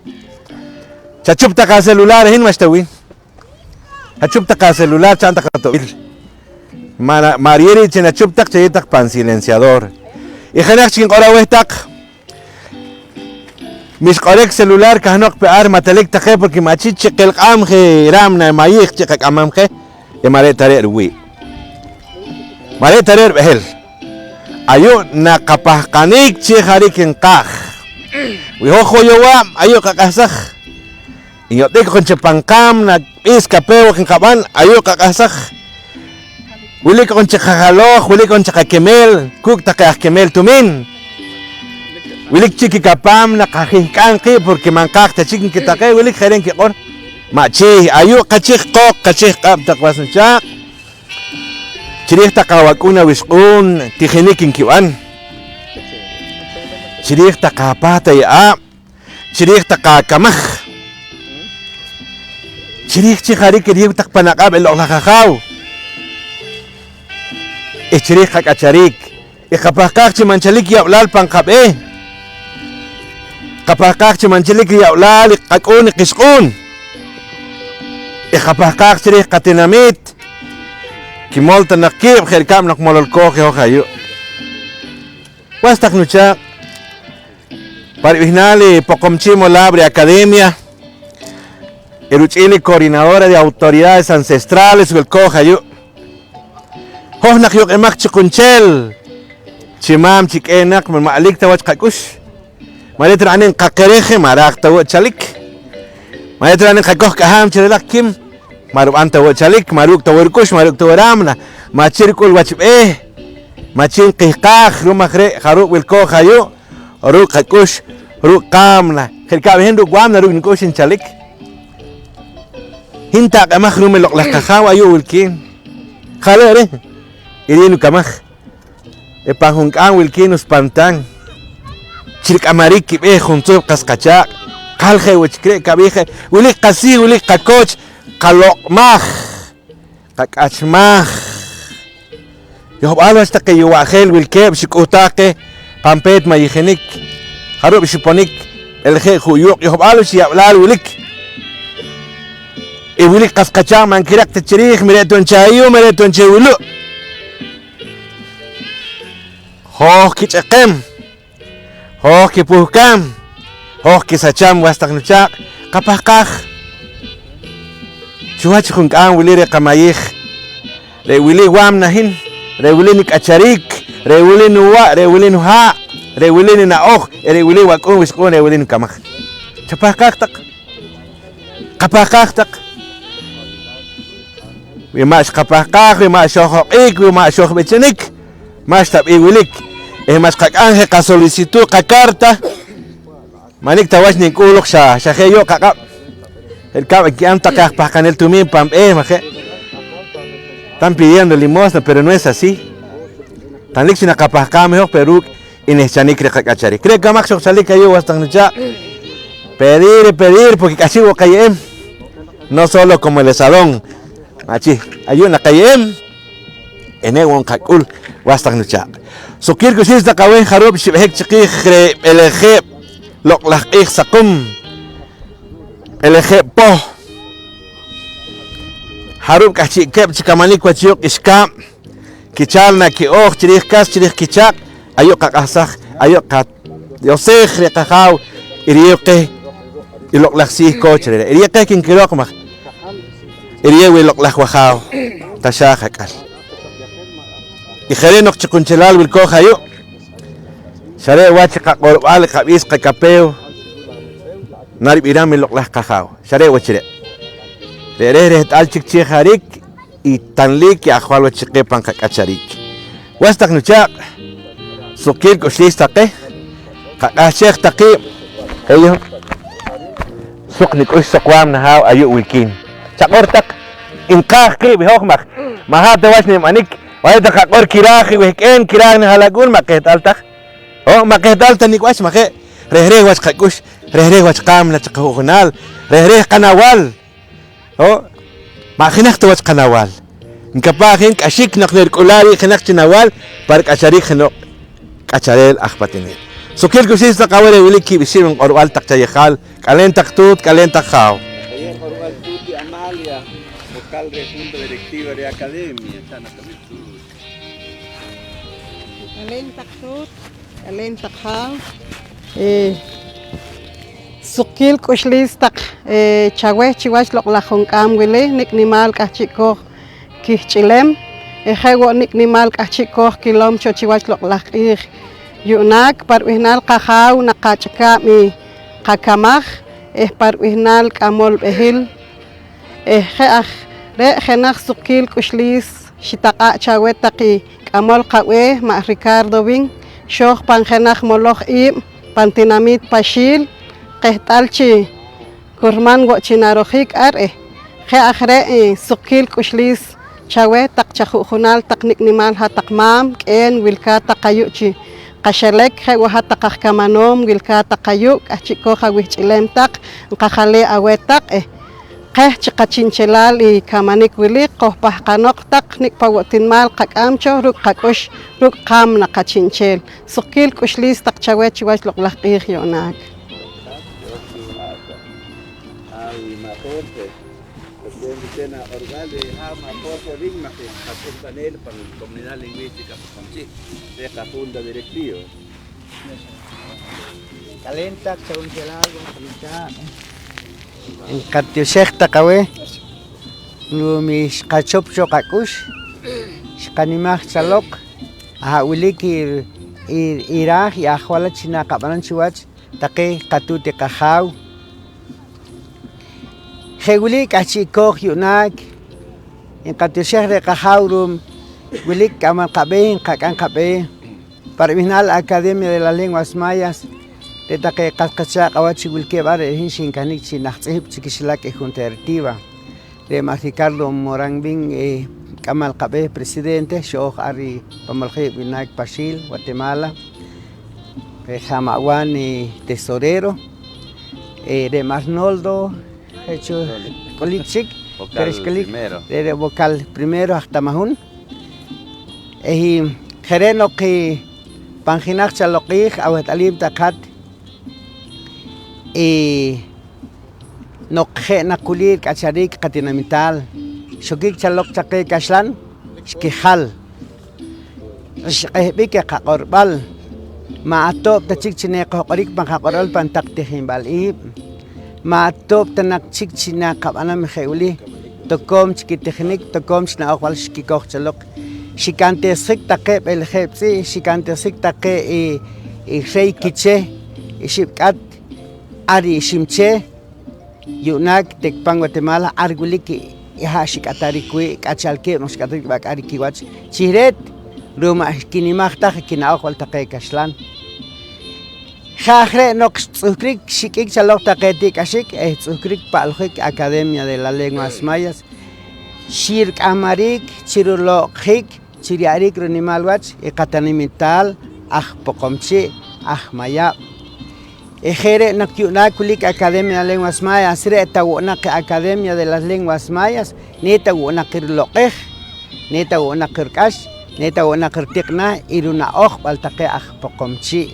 chachup taq acelular, hin ma'xta wi'. Chachup taq acelular, cha'n taq ato'b'il. Ma', ma' riye' ri' chi nachup taq, chayeew taq pan silenciador. Y jenaj chik nq'or aweh taq, mi xq'orek celular kahnoq pe ar ma' telik taqe, porque ma' chi chi qelq'am je raam na mayiij chi qak'amam je, eh, ma' re' ta re' ruwii'. Ma' re' ta re' rib'ehel. Ayu' naqapahqanik chi jariik nqaaj. Wi hoj hoyowaab', ayu' qaq'ahsaj. Nyot'ik jun chi pan qaam, nab'iis kapew nqab'an, ayu' qaq'ahsaj. Wilik jun chi qajalooj, wilik jun chi qakemeel kuuk' taqe aj kemeel tumiin. Wilik chik kikapaam naqajihk'am qiib' porque ma' nqaaj ta chik nki taqe, wilik je' re' nkiq'or. Ma' chi, ayu' qachij qooq, qachij q'ab' taq was nuchaaq'. Chi riij taq awak'uun awixq'uun tijinik nkib'an. Chi riij taq apaat aye'aab'. Chi riij taq akamaj, chi riij chi jariik iriyew taq pan aq'ab' i loq'laj Ajaaw, eh, chi riij qak'achariik, eh, qapahqaaj chi man chalik yab'laal pan qab'eeh, qapahqaaj chi man chalik riyab'laal i qak'uun i qixq'uun, eh, qapahqaaj chi riij qatinamiit kimol ta naq kiib' je' rikab' noq molol kooj i hoj ayu'. Was taq nuchaaq', pa rib'ihnaal i Poqomchi' Molaab' ri Academia, i ruch'iil i Coordinadora de Autoridades Ancestrales wilkooj ayu'. Hoj naq yuq'umaj chi qunchel chi maam chi k'een naq ma' lik ta wach qak'ux. Ma' re' ta ra'nee nqaqerej, ma' raaj ta wo' chalik. Ma' re' ta ra'nee nqakoj k'ahaam chi ralaq kim, ma' rub'an ta wo' chalik, ma' ruuk' ta wo' ruk'ux, ma' ruuk' ta wo' ramna, ma' chi rik'ul wach b'eeh, ma' chi nqihqaaj. Ru'um aj re' jarub' wilkooj ayu' ruuk' qak'ux, ruuk' qaamna, je' rikab' hin ruuk' waamna, ruuk' nik'ux nchalik. Hin taq'amaj ru'um i Loq' laj qAjaaw ayu' wilkiin. Jale' reh i riin nukamaj. Eh pan junk'aam wilkiin nuspantan chi rik'amarik kib'eeh juntz'uhb' qas qachaaq'. Qal je' wo' chik re' kab'iij je', wilik qasiij, wilik qakooch, qaloq'maj, qak'achmaj. Yohb'al wach taqe yuwa'jeel wilkeeb' xik'uhtaaj qeh pan peet mayijinik, jarub' xiponik b'elejeb' ju' yuuq', yohb'al wach yab'laal wilik. Eh wilik qas qachaaq' ma' nkiraq ta chiriij, mi re' ta nchel ayu', mi re' ta nchel wulu'. Hoj kich'eqem, hoj kipuhkam, hoj kisacham, was taq nuchaaq', qapahqaaj. Chuwach junk'aam wili reh qamayiij, re' wili waamna hin, re' wili nik'achariik, re' wili nuwa', re' wili nuhaa', re' wili nina'oj, eh re' wili wak'uun wixq'uun, re' wili nukamaj. Chapahqaaj taq. Qapahqaaj taq. Wi ma' xqapahqaaj, wi ma' xojjoq'ik, wi ma' xojb'ichinik, ma'xta b'ih wilik. Eh ma' xqak'am je qasolicitud, qacarta, ma' nik' ta wach nink'uloq, xa, xa je' yu' qaq'ab'. Je' rikab' nki'an taqe aj pahqanel tumiin pan b'eeh, maje'? Están pidiendo limosna, pero no es así. Tanlik chi naqapahqaam i hoj, pero ruuk' i nehchanik reh qak'acharik. Re' kamaj xojchalik ayu', was taq nuchaaq', pedir, pedir, porque k'ahchi' wo' qaye'em. No solo como el esadón, machi, ayu' naqaye'em, eh ne' wo' nqak'ul, was taq nuchaaq'. Suqkiil k'uxliis taq aweh jarub' xib'ehik chiqiij reh b'elejeb' loq' laj q'iij saqum, b'elejeb' poh, jarub' k'ahchi'keb' chi kamanik wach yuuq' k'ixkaab', kichal na ki'ooj chi riij kas, chi riij kichaaq', ayu' qaq'ahsaj, ayu' qatioxej reh qAjaaw i riyew qeh i loq' laj siij kooch re're'. I riyew qeh kinkiloq maj i riyew i loq' laj wajaaw taxaaj ak'al. I je' re' noq chi qunchelaal wilkooj ayu', xa re' wach i qaq'orb'al i qab'iis qakapeew narib'iram i loq' laj qAjaaw, xa re' wach re'. Re're' reht'al chik chi jarik i tanlik i ajwal wach chi qeh pan qak'achariik. Was taq nuchaaq', suqkiil k'uxliis taqe, qaq'ahchej taq qiib', eyo, suq nik'ux, suq waam nahaaw ayu' wilkiin. Chaq'or taq, nqaaj qiib' i hoj maj ma' ha' ta wach nib'anik, ma' re' ta qaq'or kiraaj i wehk'een, kiraaj nihaa'lak'uun, ma' qeht'al ta. O, ma' qeht'al ta nik' wach, maje'? Reh reh wach qak'ux, reh reh wach qaamna chi qaju'junaal, reh reh qanawaal. O, ma' jenaj ta wach qanawaal. Nkapaaj hin k'axik noq nerik'ulaa' riib' jenaj chi nawaal pa rik'achariik jeno'q k'achareel aj patineel. Suqkiil k'uxliis taq aweh, re' wili kiib' ixib' nq'orb'al taq chayejaal. K'aleen taq tuut, k'aleen taq jaaw. Ayu' q'orb'al tuut i Amalia, vocal reh Junta Directiva reh Academia, cha'n aq'ab'il tuut. K'aleen taq tuut, k'aleen taq jaaw. Eh, suqkiil k'uxliis taq, eh, chaweh chiwach loq' laj junk'aam wili, nik' nimaal k'ahchi' qoj kihch'ilem, eh, je' wo' nik' nimaal k'ahchi' qoj kilom cho chiwach loq' laj q'iij yu'naak. Pa rib'ihnaal qAjaaw naqach'ikaab' i qakamaj, eh, pa rib'ihnaal k'amol b'ehil, eh, je' aj re' jenaj suqkiil k'uxliis xitaq'aa' chaweh taq i k'amol qab'eeh ma' Ricardo Win, xooj pan jenaj moloj iib' pan tinamit Paxiil, qeht'al chi kurman wo' chi narojik ar, eh, je' aj re', eh, suqkiil k'uxliis chaweh taq chaju'junaal taq nik' nimaal hat-taq maam, k'een wilkaat taq ayu' chi qaxelek, je' wo' hat-taq aj kamanoom wilkaat taq ayu', k'ahchi' qoj awihch'ilem taq, nqajalee' aweh taq, eh, qeh chi qachi'nchelaal i kamanik wili, qojpahqanoq taq nik' pa' wo' ti nimaal qak'am cho ruuk' qak'ux, ruuk' qaamna qachi'nchel. Suqkiil k'uxliis taq chaweh chiwach loq' laj q'iij yu'naak. Awi ma' Jorge, porque nchel aq'orb'al reh ha' ma' Jorge Ring, ma' qeh qak'uhb'aneel pan Comunidad Lingüística Poqomchi' reh qaJunta Directiva. K'aleen taq chawunchelaal wo' qanichaaq'. Nqatioxej taq aweh ru'um i xqachop cho qak'ux, xqanimaj chaloq. Aha' wilik i, i, i raaj i ajwal wach chi naqab'anam chiwach taqe qatuut i qajaaw. Je' wili k'ahchi' kooj yu'naak, nqatioxej reh qajaaw ru'um wilik k'amal qab'eeh nqak'am qab'eeh pa rib'ihnaal Academia de las Lenguas Mayas. Re' taqe qas qachaaq' awach chi wilkeeb' ar, re' hin xinkahnik chi najt tz'ihb' chi kixilak i Junta Directiva. Re' ma' Ricardo Morán Bin, eh, k'amal qab'eeh presidente, xo'ooj ar i pan moljiib' winaq Paxiil, Guatemala. Re' Jama' Wan, eh, tesorero. Eh, re' ma' Arnoldo, je' cho k'ulik chik, pero xk'ulik, re', re' vocal primero aj Tamahun. Eh, je' re' noq, eh, pan jinaj chaloq q'iij aweht'alim taq hat, eh, noq je' naq wili rik'achariik qatinamitaal, xokik chaloq taqe kaxlan xkijal, xq'ehb'ik i qaq'orb'al. Ma' atoob' ta chik chi neqojq'orik pan qaq'orb'al pan taq tijinb'al iib', ma' atoob' ta naq chik chi naqab'anam je' wili, tokoom chik i tijinik, tokoom chik na'ojb'al xkikoj chaloq. Xikantesjik taqe b'elejeb' tz'i', xikantesjik taqe i, i rey kicheh, ixib' k'at, ar i ixim cheh. Yu'naak taq pan Guatemala ar wilik i ha' xik'atarik wii', k'achalkeeb' noq xik'atarik b'ak'arik kiwach chi reet ru'um ma' xkinimaj ta je kina'ojb'al taqe kaxlan. Je' aj re' noq xtz'uhkrik, xik'ik chaloq taqe ti'k'axik eh xtz'uhkrik pa'ljik Academia de las Lenguas Mayas, xirik'amarik chi ruloq'jik chi riye'arik rinimal wach i qatinamitaal aj Poqomchi', aj Mayab'. Eh je' re' noq yu'naak wilik Academia de las Lenguas Mayas, re' ta wo' naq i Academia de las Lenguas Mayas, ne ta wo' naq riloq'ej, ne ta wo' naq rik'ax, ne ta wo' naq ritiq' naah i runa'ojb'al taqe aj Poqomchi'.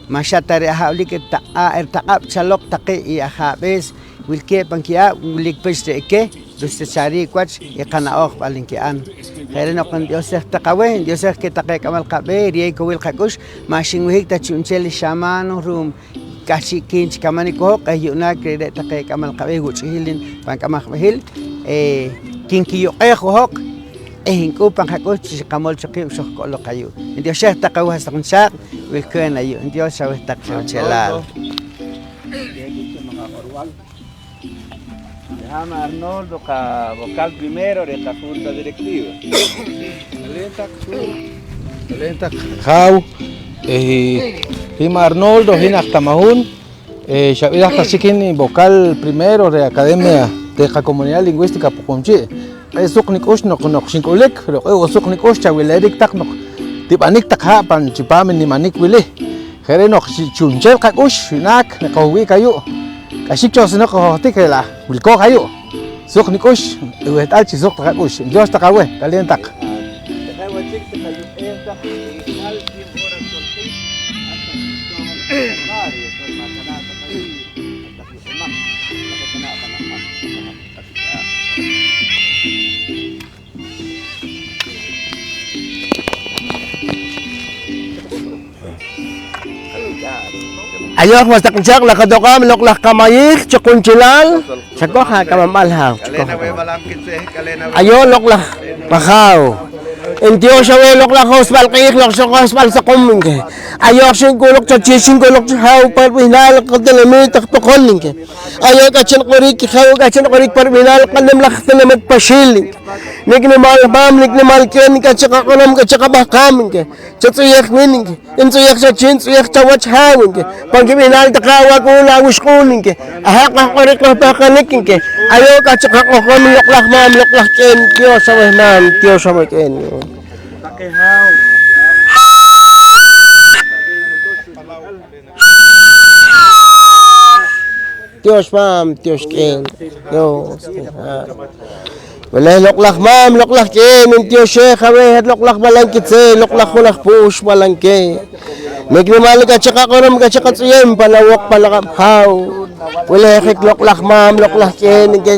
Ma' xa ta re' aha' wilik ritaq'a-, ritaq'ab' chaloq taqe i ajaab'ees wilkeeb' pan ki'aab' wilik pech re' keh ruxchachariik wach i qana'ojb'al nki'an. Je' re' noq ntioxej taq aweh, ntioxej keh taqe k'amal qab'eeh, riyew kowil qak'ux, ma' xinwih'ik ta chu'nchel i xamano ru'um k'ahchi' kiin chi kamanik wo' hoq eh yu'naak re're' taqe k'amal qab'eeh wuch'ihil pan k'amaj b'ehil, eh, kinkiyuq'ej wo' hoq eh nk'uun pan qak'ux chi xqamol cho qiib' xojk'oloq ayu'. Ntioxej taq aweh has taq nichaaq', wilkoon ayu'. Ntiox aweh taq qawachelaal. Jama' Arnoldo, qa vocal primero reh qa junta directiva. K'aleen taq, k'aleen taq jaaw, eh, hin ma' Arnoldo, hin aj Tamahun, eh, xab'iraj taq chik hin vocal primero reh Academia de qaComunidad Lingüística Poqomchi'. Q'ee' suq nik'ux noq, noq xink'ulik, re' q'ee' wo' suq nik'ux chawilerik taq noq tib'anik taq ha' pan chipaam i nimanik wili. Je' re' noq chi, chu'nchel qak'ux, wi'naak, naqahowik ayu'. K'axik cho sinoq qojohtik, re' la' wilkooj ayu'. Suq nik'ux, i weht'al chi suq taq ak'ux. Ntiox taq aweh, k'aleen taq. Ayo'q was taq nchaq' laj qatoq'aab', loq' laj qamayiij chi qunchelaal, chakoj ak'amamb'al haaw, chakoj ak'amamb'al. Ayo'q loq' laj wajaaw, ntiox aweh loq' laj josb'al q'iij, loq' xa josb'al saqum, nki. Ayo'q xink'uloq chachiij, xink'uloq chajaaw pa rib'ihnaal qatinamiit aj Poqon, nki. Ayo'q k'ahchi' niq'orik, ayo'q k'ahchi' niq'orik pa rib'ihnaal qanim laj tinamit Paxiil, nki. Nik' nimal maam, nik' nimal k'een, k'ahchi' qaq'orom, k'ahchi' qab'ahqaam, nki. Chatz'uyej wiin, nki. Ntz'uyej chachii', ntz'uyej chawach haaw, nki. Pan kib'ihnaal taqe awak'uun, awixq'uun, nki. Aha' qojq'orik, qojpahqanik, nki. Ayo'q k'ahchi' qaq'ojom, loq' laj maam, loq' laj k'een, tiox aweh naah, tiox aweh k'een. Tiox maam, tiox k'een, tiox k'een. Wileh loq' laj maam, loq' laj k'een, ntioxej aweh, loq' laj b'alankitzel, loq' laj junaj puux b'alankeh. Nik' nimal k'ahchi' qaq'orom, k'ahchi' qatz'uyem pan awooq pan aq'ab' haaw. Wilehik loq' laj maam, loq' laj k'een, nki.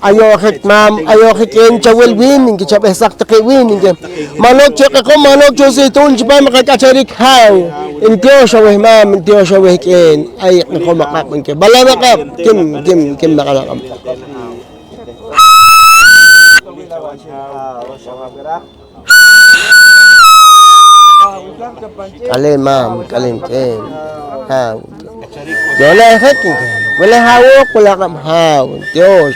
Ayo'jik maam, ayo'jik k'een chawil wiin, nki, chab'ehsaj taqe wiin, nki. Manook cho q'eqom, manook cho suytuun chipam i qak'achariik haaw. Ntyoox aweh maam, ntyoox aweh k'een. Ay q'eqom aq'ab', nki. B'alam aq'ab', kim, kim, kim naq'an aq'ab'. K'aleen maam, k'aleen k'een. Haaw. Yu'naak jek, nki. Wili hawooq, wili aq'ab' haaw. Ntyoox.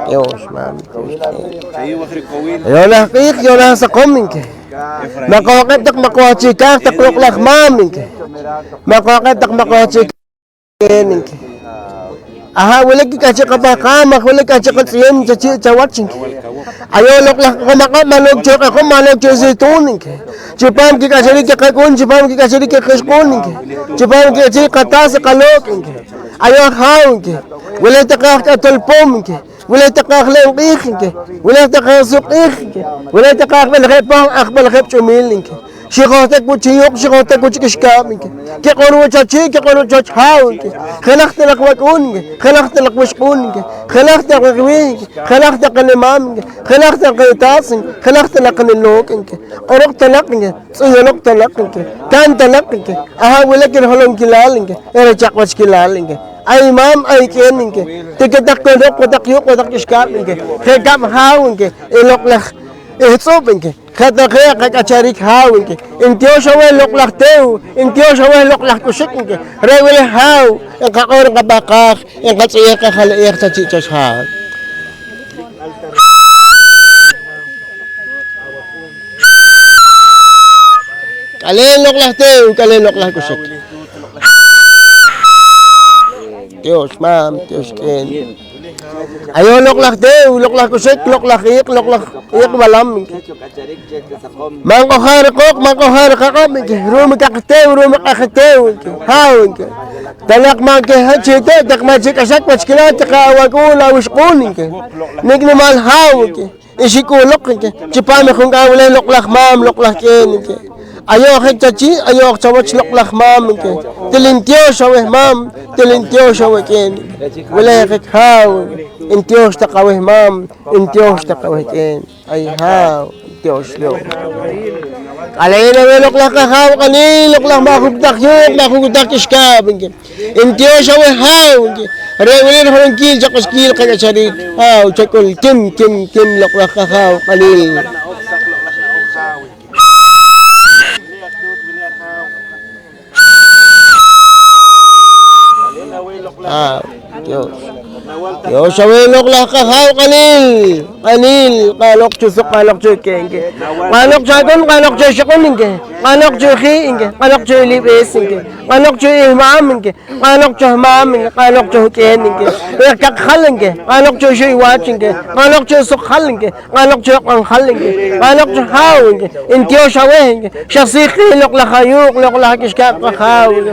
Ntyoox maam, ntyoox k'een. Yu'naak q'iij, yu'naak saqom, nki. Ma' qohq'eb' taq, ma' qohchikaaj taq loq'laj maam, nki. Ma' qohq'eb' taq, ma' qohchikaaj. Nki. Aha', wilik i k'ahchi' qapahqaam, maj wilik k'ahchi' qatz'uyem chachii' chawach, nki. Ayu' loq'laj q'eqom aq'ab', manook cho q'eqom, manook cho suytuun, nki. Chipam kik'achariik i qak'uun, chipam kik'achariik i qixq'uun, nki. Chipam kik'achariik qataas i qalook', nki. Ayu' aj haaw, nki. Wilik taqe aj k'atol poom, nki. Wilik taqe aj le'm q'iij, nki. Wilik taqe aj suq q'iij, nki. Wilik taqe aj b'elejeb' poh, aj b'elejeb' ch'umiil, nki. Xijohtik wo' chi yuuq', xijohtik wo' chi k'ixkaab', nki. Kiq'or wo' chachii', kiq'or wo' chach haaw, nki. Jenaj ta naq wak'uun, nki. Jenaj ta naq wixq'uun, nki. Jenaj ta naq wiij, nki. Jenaj ta qanimaam, nki. Jenaj ta qataas, nki. Jenaj ta naq qanilook', nki. Q'oroq ta naq, nki. Tz'uyuloq ta naq, nki. Ka'n ta naq, nki. Aha' wilik i rijolonkilal, nki. I richaq'wachkilal, nki. Ay maam, ay k'een, nki. Tikitaq ko loq' wo' taq yuuq', wo' taq k'ixkaab', nki. Je' kab' haaw, nki. I loq'laj ihtz'ub', nki. Je' taqe qak'achariik haaw, nki. Ntyoox aweh loq'laj teew, ntyoox aweh loq'laj k'uxik, nki. Re' wili haaw, nqaq'or, nqapahqaaj, nqatz'uyej, qajale'ej chachii' chach haaw. K'aleen loq'laj teew, k'aleen loq'laj k'uxik. Ntyoox maam, ntyoox k'een. Ayu' loq'laj teew, loq'laj k'uxik, loq'laj iiq', loq'laj iiq' b'alam, nki. Ma' nq'ojaa' riqooq, ma' nq'ojaa' riqaq'ab', nki. Ru'um i kaq teew, ru'um i q'aji teew, nki. Haaw, nki. Ta naq ma' nkiha' chi te' taq, ma' chi k'axak wach kilaaj taqe awak'uun, awixq'uun, nki. Nik' nimaal haaw, nki. Ixik'uloq, nki, chipam i junk'aam wili loq'laj maam, loq'laj k'een, nki. Ayo'jik chachii', ayo'j chawach loq'laj maam, nki. Til ntyoox aweh maam, til ntyoox aweh k'een, nki. Wilijik haaw, ntyoox taq aweh maam, ntyoox taq aweh k'een. Ay haaw, ntyoox yow. K'aleen aweh loq'laj qajaaw q'aniil, loq'laj ma' juk'taj yuuq', ma' juk'taj k'ixkaab', nki. Ntyoox aweh haaw, nki. Re' wili rijolonkil chaq'oxkil qak'achariik. Haaw, chak'ul kim, kim, kim loq'laj qajaaw q'aniil. Haaw, ntyoox. Ntyoox aweh loq'laj qajaaw q'aniil. Q'aniil, q'anoq cho suq, q'anoq cho k'een, nki. Q'anoq cho ak'un, q'anoq cho ixq'un, nki. Q'anoq cho jii', nki. Q'anoq cho ilib'ees, nki. Q'anoq cho ihmaam, nki. Q'anoq cho maam, nki, q'anoq cho k'een, nki, reh kaqjal, nki, q'anoq cho xuy wach, nki, q'anoq cho suqjal, nki, q'anoq cho q'anjal, nki, q'anoq cho haaw, nki, ntyoox aweh, nki, xa siij qeh loq'laj ayuuq', loq'laj k'ixkaab' qajaaw, nki.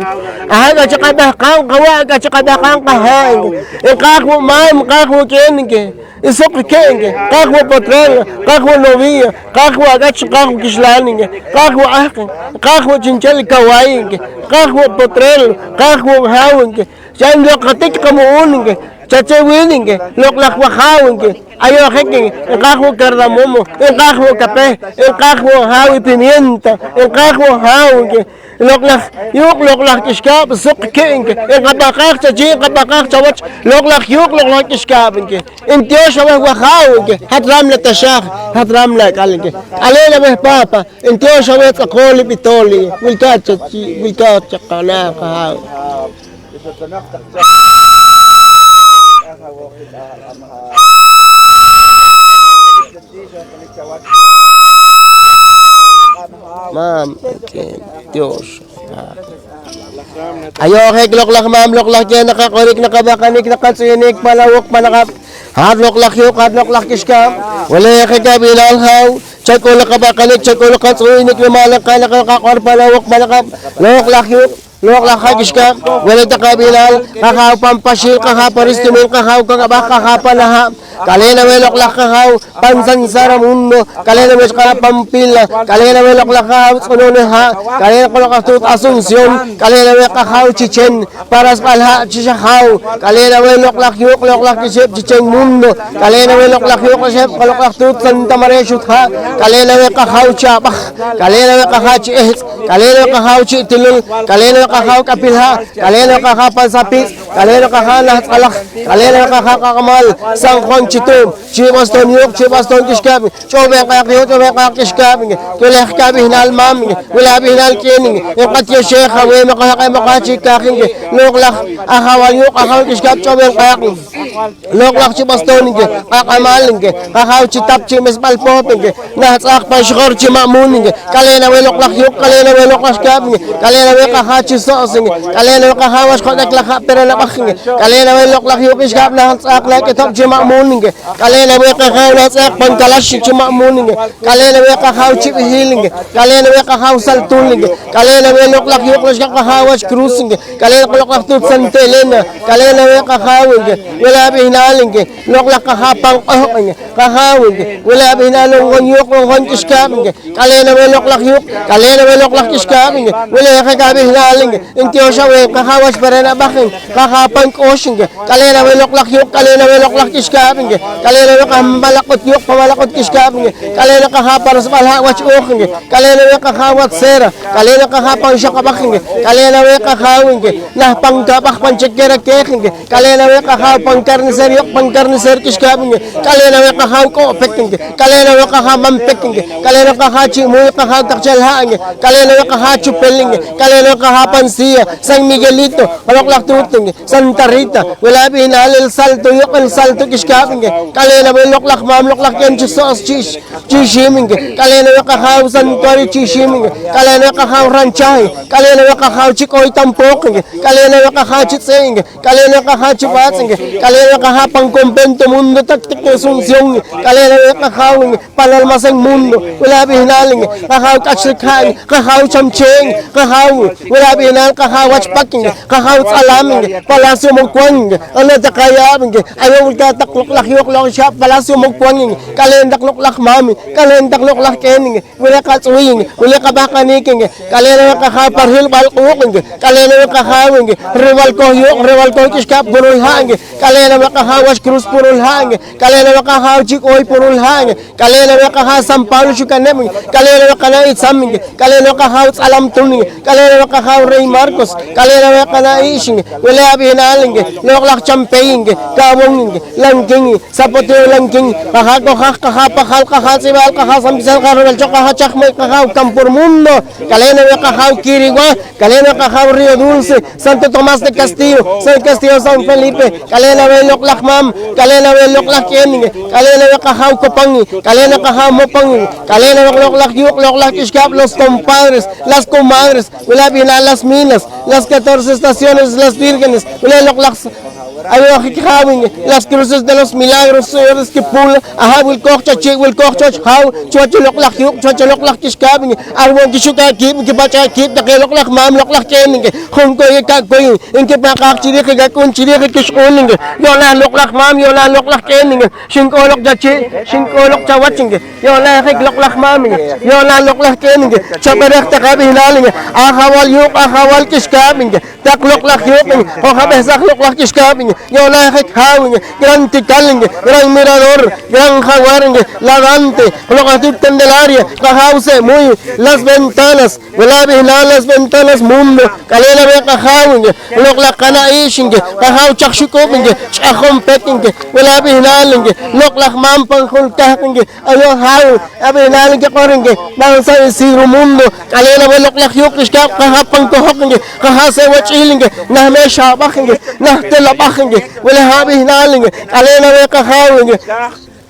Aha' k'ahchi' qab'ahqaam qawa', k'ahchi' qab'ahqaam qahee', nki, nqaaj wo' maam, nqaaj wo' k'een, nki. I suq ke', nki, qaaj wo' potrero, qaaj wo' novia, qaaj wo' ak'ach, qaaj wo' kixlaan, nki, qaaj wo' ahq, nki, qaaj wo' chi'nchel kawaay, nki, qaaj wo' potrero, qaaj wo' haaw, nki, xa nloq'jatik qamu'uun, nki, chachee' wiin, nki, loq'laj wajaaw, nki, ayo'jik, nki, nqaaj wo' cardamomo, nqaaj wo' kapeh, nqaaj wo' haaw i pimienta, nqaaj wo' haaw, nki, loq'laj yuuq', loq'laj k'ixkaab', suq ke', nki, nqapahqaaj chachii', nqapahqaaj chawach, loq'laj yuuq', loq'laj k'ixkaab', nki. Ntyoox aweh wajaaw, nki, hat raam la taxaaj, hat raam la ak'al, nki. K'aleen aweh paapa, ntyoox aweh tz'aqool i b'itool, nki. Wilkaat chachii', wilkaat chaqanaah qajaaw. Maam, nki, ntyoox. Ayo'jik loq'laj maam, loq'laj k'een, naqaq'orik, naqapahqanik, naqatz'uyunik pan awooq pan aq'ab'. Hat loq'laj yuuq', hat loq'laj k'ixkaab', wilijik ab'ihnaal haaw, chak'ul qapahqanik, chak'ul qatz'uyunik, nimaal nqa'n, naqaq'or pan awooq pan aq'ab'. Loq'laj yuuq', Loq'laj ha' k'ixkaab', wilik taqe ab'ihnaal, qajaaw pan Paxiil, qajaaw pa ristumil, qajaaw K'ak'ab'aj, qajaaw pa Naha', k'aleen aweh loq'laj qajaaw pan San Saramundo, k'aleen aweh chq'ana' pan Pila, k'aleen aweh loq'laj qajaaw Tz'unuun i Ha', k'aleen loq'laj tuut Asunción, k'aleen aweh qajaaw Chichen, pa rasb'al ha' chi xajaaw, k'aleen aweh loq'laj yuuq', loq'laj k'ixeb' Chichen Mundo, k'aleen aweh loq'laj yuuq', k'ixeb' loq'laj tuut Santa María Xut Ha', k'aleen aweh qajaaw Chab'aj, k'aleen aweh qajaaw chi Ehtz', k'aleen aweh qajaaw chi Itilul, k'aleen aweh qajaaw K'apil Ha', k'aleen aweh qajaaw pan Sapitz', k'aleen aweh qajaaw Nah Tz'alaj, k'aleen aweh qajaaw Q'aq'amal, San Juan Chituub', chi Boston yuuq', chi Boston k'ixkaab', ch'ob'en q'aq' yuuq', ch'ob'en q'aq' k'ixkaab', nki, wili aj kab'ihnaal maam, nki, wili ab'ihnaal k'een, nki, nqatioxej aweh, moqojaq, moqojaq chi kaaj, nki, loq'laj ajawal yuuq', ajawal k'ixkaab', ch'ob'en q'aq', nki, loq'laj chi Boston, nki, Q'aq'amal, nki, qajaaw chi Tap chi Mesb'al Poht, nki, Nah Tz'aq pan Xijor chi Ma'mun, nki, k'aleen aweh loq'laj yuuq', k'aleen aweh loq'laj kaab', nki, k'aleen aweh qajaaw chi So's, nki, k'aleen aweh qajaaw wach Jot'ek laj Ha' Perenab'aj, nki, k'aleen aweh loq'laj yuuq' k'ixkaab' Nah Tz'aq laj K'itob' chi Ma'mun, nki, k'aleen aweh qajaaw Nah Tz'aq pan Kalax chi Ma'mun, nki, k'aleen aweh qajaaw chi B'ihil, nki, k'aleen aweh qajaaw Saltul, nki, k'aleen aweh loq'laj yuuq' k'ixkaab' qajaaw wach Cruz, nki, k'aleen loq'laj tuut Santa Elena, k'aleen aweh qajaaw, nki, wili ab'ihnaal, nki, loq'laj qajaaw pan Q'ohq', nki, qajaaw, nki, wili ab'ihnaal Lonjon yuuq', Lonjon k'ixkaab', nki, k'aleen aweh loq'laj yuuq', k'aleen aweh loq'laj k'ixkaab', nki, wili je' kab'ihnaal, nki, ntiox aweh qajaaw wach Perenab'aj, nki, qajaaw pan K'ox, nki, k'aleen aweh loq'laj yuuq', k'aleen aweh loq'laj k'ixkaab', nki, k'aleen aweh qajaaw Malaq'ut yuuq' pan Malaq'ut k'ixkaab', nki, k'aleen aweh qajaaw pa rasb'al ha' wach Ooj, nki, k'aleen aweh qajaaw wach Sera, k'aleen aweh qajaaw pan Xoq'ab'aj, nki, k'aleen aweh qajaaw, nki, nah pan Kab'aj pan Chequera Keej, nki, k'aleen aweh qajaaw pan Carnicero yuuq' pan Carnicero k'ixkaab', nki, k'aleen aweh qajaaw K'o'pek, nki, k'aleen aweh qajaaw Manpek, nki, k'aleen aweh qajaaw Chi' Muy, qajaaw Taqchal Ha', nki, k'aleen aweh qajaaw Chupel, nki, k'aleen aweh qajaaw pan Silla, San Miguelito, loq'laj tuut, nki, Santa Rita, wili ab'ihnaal El Salto yuuq', El Salto k'ixkaab', nki, k'aleen aweh loq'laj maam, loq'laj k'een chi So's chi, chi Ixiim, nki, k'aleen aweh qajaaw Santuario chi Ixiim, nki, k'aleen aweh qajaaw Ranchaay, k'aleen aweh qajaaw chi K'ooy Tampoq, nki, k'aleen aweh qajaaw chi Tz'e', nki, k'aleen aweh qajaaw chi B'aatz', nki, k'aleen aweh qajaaw pan Convento Mundo Taq Taq Asunción, nki, k'aleen aweh qajaaw, nki, pan Almacén Mundo, wili ab'ihnaal, nki, qajaaw K'achrik Ha', nki, qajaaw Chamchee', nki, qajaaw, wili ab'ihnaal qajaaw wach Pak, nki, qajaaw Tz'alam, nki, Palacio Mocuán, nki, ala taq aye'aab', nki, ayu' wilkaat taq loq'laj yuuq' loq' xaab' Palacio Mocuán, nki, k'aleen taq loq'laj maam, nki, k'aleen taq loq'laj k'een, nki, wili qatz'uuy, nki, wili qab'ahqanik, nki, k'aleen aweh qajaaw pa rijilb'al q'uuq', nki, k'aleen aweh qajaaw, nki, Rubalcoj yuuq', Rubalcoj k'ixkaab' Purul Ha', nki, k'aleen aweh qajaaw wach Cruz Purul Ha', nki, k'aleen aweh qajaaw chi K'ooy Purul Ha', nki, k'aleen aweh qajaaw San Pablo Xukaneb', nki, k'aleen aweh qana' Itzam, nki, k'aleen aweh qajaaw Tz'alam Tun, nki, k'aleen aweh qajaaw Rey Marcos, k'aleen aweh qana' Ix, nki, wili ab'ihnaal, nki, loq'laj Champey, nki, Kawon, nki, Lanquín, nki, Sapoteo Lanquín, qajaaw Kojaj, qajaaw Pajal, qajaaw Tz'ib'al, qajaaw San Vicente, qajaaw Rubelchok, qajaaw Chajmoy, qajaaw Campo Mundo, k'aleen aweh qajaaw Quiriguá, k'aleen aweh qajaaw Río Dulce, Santo Tomás de Castillo, San Castillo, San Felipe, k'aleen aweh loq'laj maam, k'aleen aweh loq'laj k'een, nki, k'aleen aweh qajaaw Copán, nki, k'aleen aweh qajaaw Mopán, nki, k'aleen aweh loq'laj yuuq', loq'laj k'ixkaab', los compadres, las comadres, wili ab'ihnaal las minas, las catorce estaciones, las vírgenes, wili loq'laj ayu' ajik jaaw, nki, las cruces de los milagros, señores, kipul, aha' wilkooj cho chii', wilkooj cho wach jaaw, chuwach i loq'laj yuuq', chuwach i loq'laj k'ixkaab', nki, ar wo' nkixuk'aa' kiib', nkipach'aa' kiib' taqe loq'laj maam, loq'laj k'een, nki, junkuy i ka'kuy, nkipahqaaj chi riij i kak'uun, chi riij i kixq'uun, nki, yu'naak loq'laj maam, yu'naak loq'laj k'een, nki, xink'ooj loq chachii', xink'ooj loq chawach, nki, yu'naak ajik loq'laj maam, nki, yu'naak loq'laj k'een, nki, chab'irej taq ab'ihnaal, nki, ajawal yuuq', ajawal k'ixkaab', nki, taq loq'laj yuuq', nki, qojab'ehsaj loq'laj k'ixkaab', nki, yu'naak ajik jaaw, nki, gran tikal, nki, gran mirador, gran jaguar, nki, ladante, loq'laj tuut Candelaria, qajaaw Se'muy, las ventanas, wili ab'ihnaal las ventanas mundo, k'aleen aweh qajaaw, nki, loq'laj qana' Ix, nki, qajaaw Chaj Xuk'ub', nki, ch'ajom pek, nki, wili ab'ihnaal, nki, loq'laj maam pan Julkahq, nki, ayu' jaaw, ab'ihnaal nkiq'or, nki, pan San Isidro Mundo, k'aleen aweh loq'laj yuuq' k'ixkaab', qajaaw pan Kojoq, nki, qajaaw Sewach'il, nki, nah Meex Ab'aj, nki, nah Tel Ab'aj, nki, wili ab'ihnaal, nki, k'aleen aweh qajaaw, nki,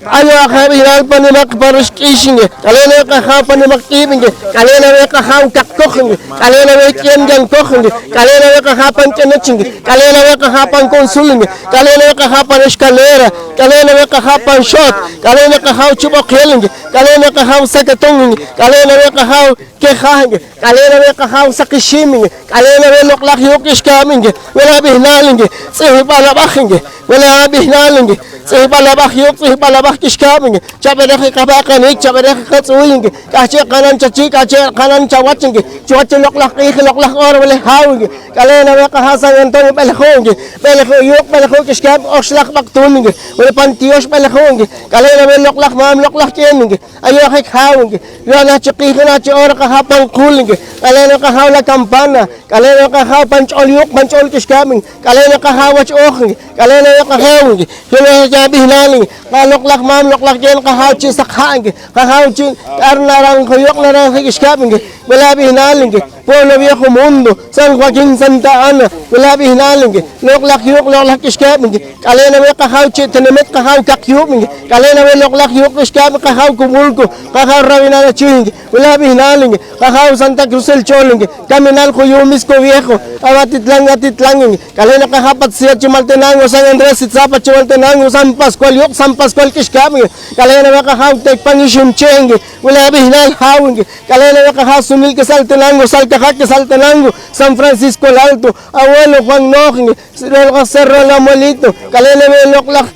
ayu' aj ab'ihnaal pan nimaq pa Rixk'ix, nki, k'aleen aweh qajaaw pan nimaq K'iib', nki, k'aleen aweh qajaaw Kaqkoj, nki, k'aleen aweh K'iem Yankoj, nki, k'aleen aweh qajaaw pan K'enoch, nki, k'aleen aweh qajaaw pan Consul, nki, k'aleen aweh qajaaw pan Escalera, k'aleen aweh qajaaw pan Xoot, k'aleen aweh qajaaw Chub'oqel, nki, k'aleen aweh qajaaw Zacatón, nki, k'aleen aweh qajaaw Keh ha' nki, k'aleen aweh qAjaaw Saq Ixiim nki, k'aleen aweh loq'laj yuuq' k'ixkaab' nki, wili ab'ihnal nki, tz'ihb'al ab'aj nki, wili ab'ihnal nki, tz'ihb'al ab'aj yuuq', tz'ihb'al ab'aj k'ixkaab' nki, chab'irej i qab'aq'anik, chab'irej i qatz'uuy nki, k'ahchi' qa'nam chachii', k'ahchi' qa'nam chawach nki, chiwach i loq'laj q'iij, i loq'laj hora wili haaw nki, k'aleen aweh qAjaaw San Antonio B'elejuu' nki, B'elejuu' yuuq', B'elejuu' k'ixkaab', oxlaj b'aq tuun nki, wili pan tiyoox B'elejuu' nki, k'aleen aweh loq'laj maam, loq'laj k'een nki, ayu' ajik haaw nki, yu'naak chi q'iij, yu'naak chi hora qAjaaw pan quul nki, k'aleen aweh qAjaaw la campana, k'aleen aweh qAjaaw pan ch'ol yuuq', pan ch'ol k'ixkaab' nki, k'aleen aweh qAjaaw wach ooj nki, k'aleen aweh qAjaaw nki, yu'naak chi ab'ihnal nki, qaloq'laj maam, loq'laj k'een qAjaaw chi' saq ha' nki, qAjaaw chi' ar naranja yuuq', naranja k'ixkaab' nki, wili ab'ihnal nki, Pueblo Viejo Mundo, San Joaquín, Santa Ana, wili ab'ihnal nki, loq'laj yuuq', loq'laj k'ixkaab' nki, k'aleen aweh qAjaaw chi' tinamit qAjaaw Kaq Yuub' nki, k'aleen aweh loq'laj yuuq' k'ixkaab' qAjaaw Cumulco, qAjaaw Rabinal Achiih nki, wili ab'ihnal nki, qAjaaw Santa Cruz El Chol nki, Caminal Juyuum Misco Viejo, Amatitlan, Atitlan nki, k'aleen aweh qAjaaw Patzia Chimaltenango, San Andrés Itzapa Chimaltenango, San Pascual yuuq', San Pascual k'ixkaab' nki, k'aleen aweh qAjaaw Tecpan Ixim Cheh nki, wili ab'ihnal haaw nki, k'aleen aweh qAjaaw Sunil Quesaltenango, Salcajá Quesaltenango, San Francisco El Alto, Abuelo Juan Nooj nki, loq'laj Cerro El Amuelito, k'aleen aweh loq'laj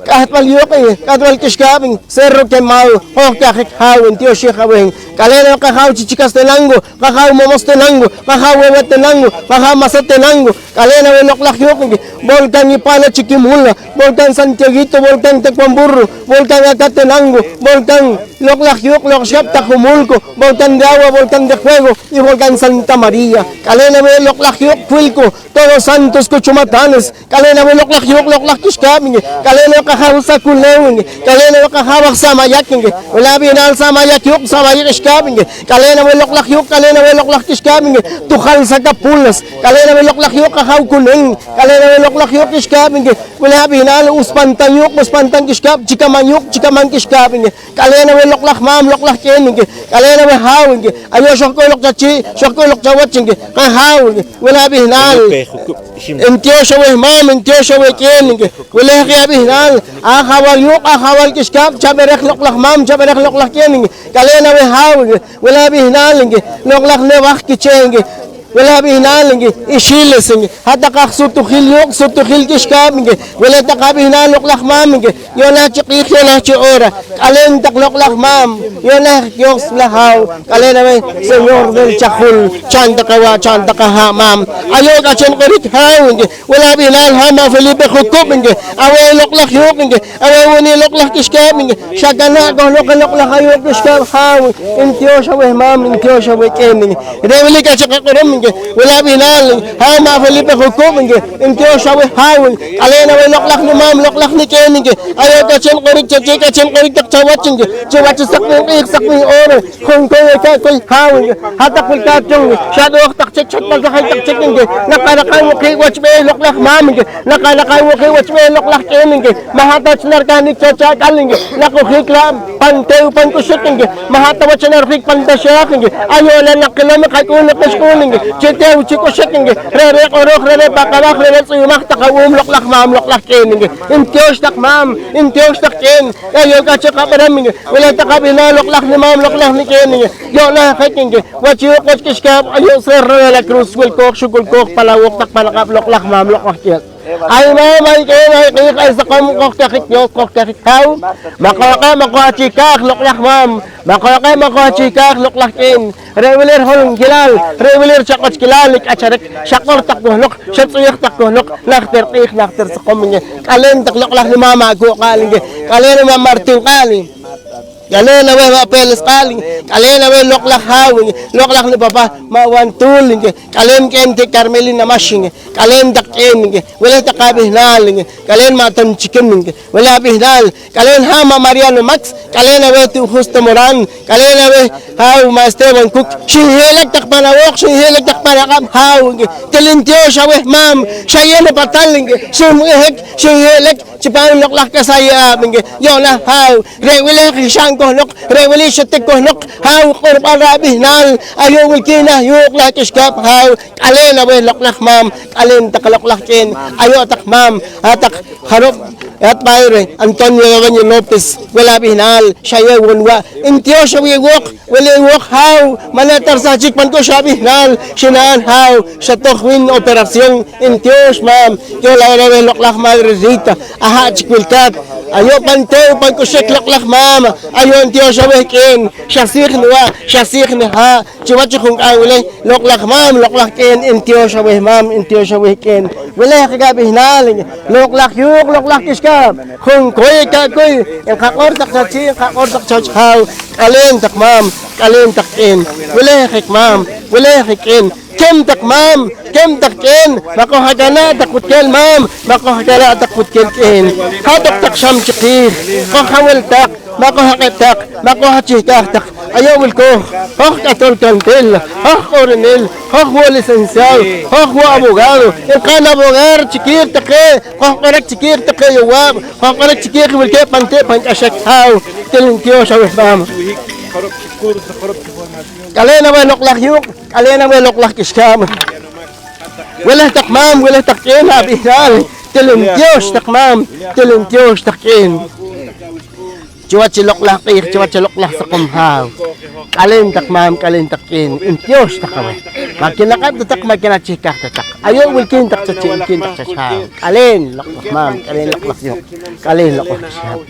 k'ahtb'al yuuq' nki, k'ahtb'al k'ixkaab' nki, Cerro Quemado, hoj kajik haaw, ntioxej aweh nki, k'aleen aweh qAjaaw Chichicastenango, qAjaaw Momostenango, qAjaaw Huehuetenango, qAjaaw Mazatenango, k'aleen aweh loq'laj yuuq' nki, Volcán Ipala Chiquimula, Volcán Santiaguito, Volcán Tacuamburro, Volcán Acatenango, Volcán loq'laj yuuq' loq' xkab' taq Jumulco, Volcán de Agua, Volcán de Fuego y Volcán Santa María. K'aleen aweh loq'laj yuuq' Cuilco, Todos Santos, Cuchumatanes. K'aleen aweh loq'laj yuuq' loq'laj k'ixkaab' nki, k'aleen aweh qAjaaw Saculew nki, k'aleen aweh qAjaaw aj Samayac nki, wili ab'ihnal Samayac yuuq', Samayac k'ixkaab' nki, k'aleen aweh loq'laj yuuq', k'aleen aweh loq'laj k'ixkaab' nki, Tujal Sacapulas, k'aleen aweh loq'laj yuuq' qAjaaw Kunen, k'aleen aweh loq'laj yuuq' k'ixkaab' nki, wili ab'ihnal Uspantan yuuq', Uspantan k'ixkaab', Chicaman yuuq', Chicaman k'ixkaab' nki, k'aleen aweh loq'laj maam, loq'laj k'een nki, k'aleen aweh haaw nki, ayu' xojk'ul loq chachii', xojk'ul loq chawach nki, qAjaaw nki, wili ab'ihnal ntiox aweh maam, ntiox aweh k'een nki, wili je ab'ihnal, ajawal yuuq', ajawal k'ixkaab', chab'irej loq'laj maam, chab'irej loq'laj k'een nki, k'aleen aweh haaw nki, wili ab'ihnal nki, loq'laj Newaj Kicheh nki, wili ab'ihnal nki, Ixiles nki, hat taq aj Sutujil yuuq', Sutujil k'ixkaab' nki, wili taq ab'ihnal loq'laj maam nki, yu'naak chi q'iij, yu'naak chi hora, k'aleen taq loq'laj maam, yu'naak Dios laj haaw, k'aleen aweh Señor del Chajul, cha'n taq awa', cha'n taq aha' maam, ayu' k'ahchi' q'orik haaw nki, wili ab'ihnal ha' ma' Felipe Jucub nki, aweh loq'laj yuuq' nki, aweh wili loq'laj k'ixkaab' nki, xa kanaa' kohloq i loq'laj ayuuq' k'ixkaab' haaw, ntiox aweh maam, ntiox aweh k'een nki. Re' wili k'ahchi' qaq'orom nki, wili ab'ihnal, ha' ma' Felipe Jucub nki, ntiox aweh haaw, k'aleen aweh loq'laj nimaam, loq'laj nik'een nki, ayu' k'ahchi' q'orik chachii', k'ahchi' q'orik taq chawach nki, chiwach i saq wiin q'iij, saq wiin hora, junkuy aka' kuy haaw nki, hat taq wilkaat cho nki, xadooj taq chik, xatpalsaj taq chik nki, naqaraqam wo' qiib' wach b'eeh loq'laj maam nki, naqaraqam wo' qiib' wach b'eeh loq'laj k'een nki, ma' hat ta wach narikahnik cho chak'al nki, naqojik la' pan teew pan k'uxik nki, ma' hat ta wach narojik pan taxaaj nki, ayu' la' naqilom i qak'uun i qixq'uun nki, chi teew chi k'uxik nki, re're' q'orooj, re're' paq'ab'aj, re're' tz'uyumaj taq awu'um loq'laj maam, loq'laj k'een nki, ntiox taq maam, ntiox taq k'een, ayu' k'ahchi' qab'iram nki, wili taq ab'ihnal loq'laj nimaam, loq'laj nik'een nki, yu'naak jik nki, wach yuuq' wach k'ixkaab', ayu' Cerro de la Cruz wilkooj, xukulkooj pan awooq taq pan aq'ab' loq'laj maam, loq'laj k'een. Ay maam, ay k'een, ay q'iij, ay saqom, qojkajik Dios, qojkajik haaw. Ma' qooq'e', ma' qojachikaaj loq'laj maam, ma' qooq'e', ma' qojachikaaj loq'laj k'een. Re' wili riholonkilaal, re' wili richaq'ochkilaal i k'acharik, xaq'or taq kohloq, xatz'uyej taq kohloq, najtir q'iij, najtir saqom nki, k'aleen taq loq'laj nimaam Akuq'aal nki, k'aleen ma' Martin Q'aal nki. K'aleen aweh ma' Peles Q'aal nki, k'aleen aweh loq'laj haaw nki, loq'laj nipapá ma' Wantuul nki, k'aleen k'een ti' Carmelina Max nki, k'aleen taq k'een nki, wili taq ab'ihnal nki, k'aleen ma' Ton Chikin nki, wili ab'ihnal, k'aleen ha' ma' Mariano Max, k'aleen aweh ti' Justo Morán, k'aleen aweh haaw ma' Esteban Cuc, xinhi'lik taq pan awooq, xinhi'lik taq pan aq'ab' haaw nki, til ntiox aweh maam, xayew nipatal nki, xinb'ihik, xinhi'lik, Chipam i loq'laj k'asaay ye'aab' nki, yu'naak haaw, re' wili je xa'n kohnoq, re' wili xatik kohnoq, haaw q'orb'al ab'ihnal, ayu' wilkiin nah yuuq' nah k'ixkaab' haaw, k'aleen aweh loq'laj maam, k'aleen taq loq'laj k'een, ayu' taq maam, hat taq jarub', hat padre Antonio Doño López, wili ab'ihnal, xayew wo' niwa', ntiox aweh wooq, wili Ewoq haaw, ma' ne ta risahchik pan k'ux ab'ihnaal xina'n haaw, xatoj wiin operación, ntyoox maam, yohlawil aweh loq'laj madre Rita, aha' chik wilkaat, ayu' pan teew pan k'uxik loq'laj maam, ayu' ntyoox aweh k'een, xasiij niwa', xasiij nihaa', chiwach i junk'aam wili, loq'laj maam, loq'laj k'een, ntyoox aweh maam, ntyoox aweh k'een, wilej kik ab'ihnaal, loq'laj yuuq', loq'laj k'ixkaab', junkuy ka'kuy, nqaq'or taq chachii', nqaq'or taq chawach haaw, k'aleen taq maam, k'aleen taq k'een, wilej kik maam, wilej kik k'een, kem taq maam, kem taq k'een, ma' qojkanaa' taq wutkel maam, ma' qojkanaa' taq wutkel k'een, hat-oq taq xam chiqiij, qojawil taq, ma' qojaq'eb' taq, ma' qojachihkaaj taq, ayu' wilkooj, hoj k'atol kantil, hoj q'orinil, hoj wo' licenciado, hoj wo' abogado, nqa'n abogar chikiij taqe, qojq'orik chikiij taqe yowaab', qojq'orik chikiij wilkeeb' pan teew pan k'axik haaw, til ntyoox aweh maam. K'aleen aweh loq'laj yuuq', k'aleen aweh loq'laj k'ixkaab'. Wilej taq maam, wilej taq k'een ab'ihnaal, til ntyoox taq maam, til ntyoox taq k'een. Chiwach i loq'laj q'iij, chiwach i loq'laj saqom haaw. K'aleen taq maam, k'aleen taq k'een, ntyoox taq aweh. Ma' kinaq'eb' ta taq, ma' kinachihkaaj ta taq. Ayu' wilkiin taq chachii', wilkiin taq chach haaw. K'aleen loq'laj maam, k'aleen loq'laj yuuq', k'aleen loq'laj k'ixkaab'.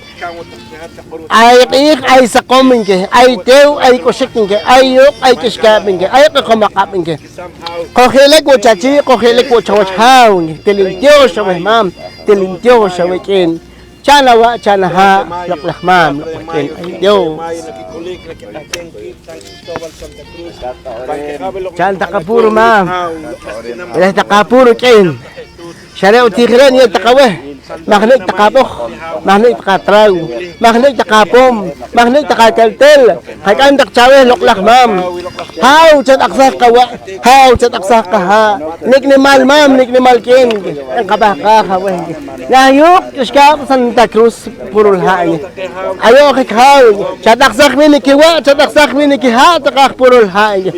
Ay q'iij, ay saqom nki, ay teew, ay k'uxik nki, ay yuuq', ay k'ixkaab' nki, ay q'eqom aq'ab' nki. Qojilik wo' chachii', qojilik wo' chawach haaw nki, til ntyoox aweh maam, til ntyoox aweh k'een. Cha'n awa', cha'n aha', loq'laj maam, loq'laj k'een, ay Dios. Cha'n taq apuro maam, wilej taq apuro k'een. Xa re' utiij re' niyeew taq aweh, maj nik' taq ab'oj, maj nik' taq atrago, maj nik' taq apoom, maj nik' taq akaltel, qak'am taq chaweh loq'laj maam. Haaw, chat'aqsaj qawa', haaw, chat'aqsaj qahaa', nik' nimal maam, nik' nimal k'een, nqapahqaaj aweh. Nah yuuq' k'ixkaab' Santa Cruz, purul ha' nki. Ayu' ojik haaw nki, chat'aqsaj wiin i kiwa', chat'aqsaj wiin i kihaa' taqe aj purul ha' nki.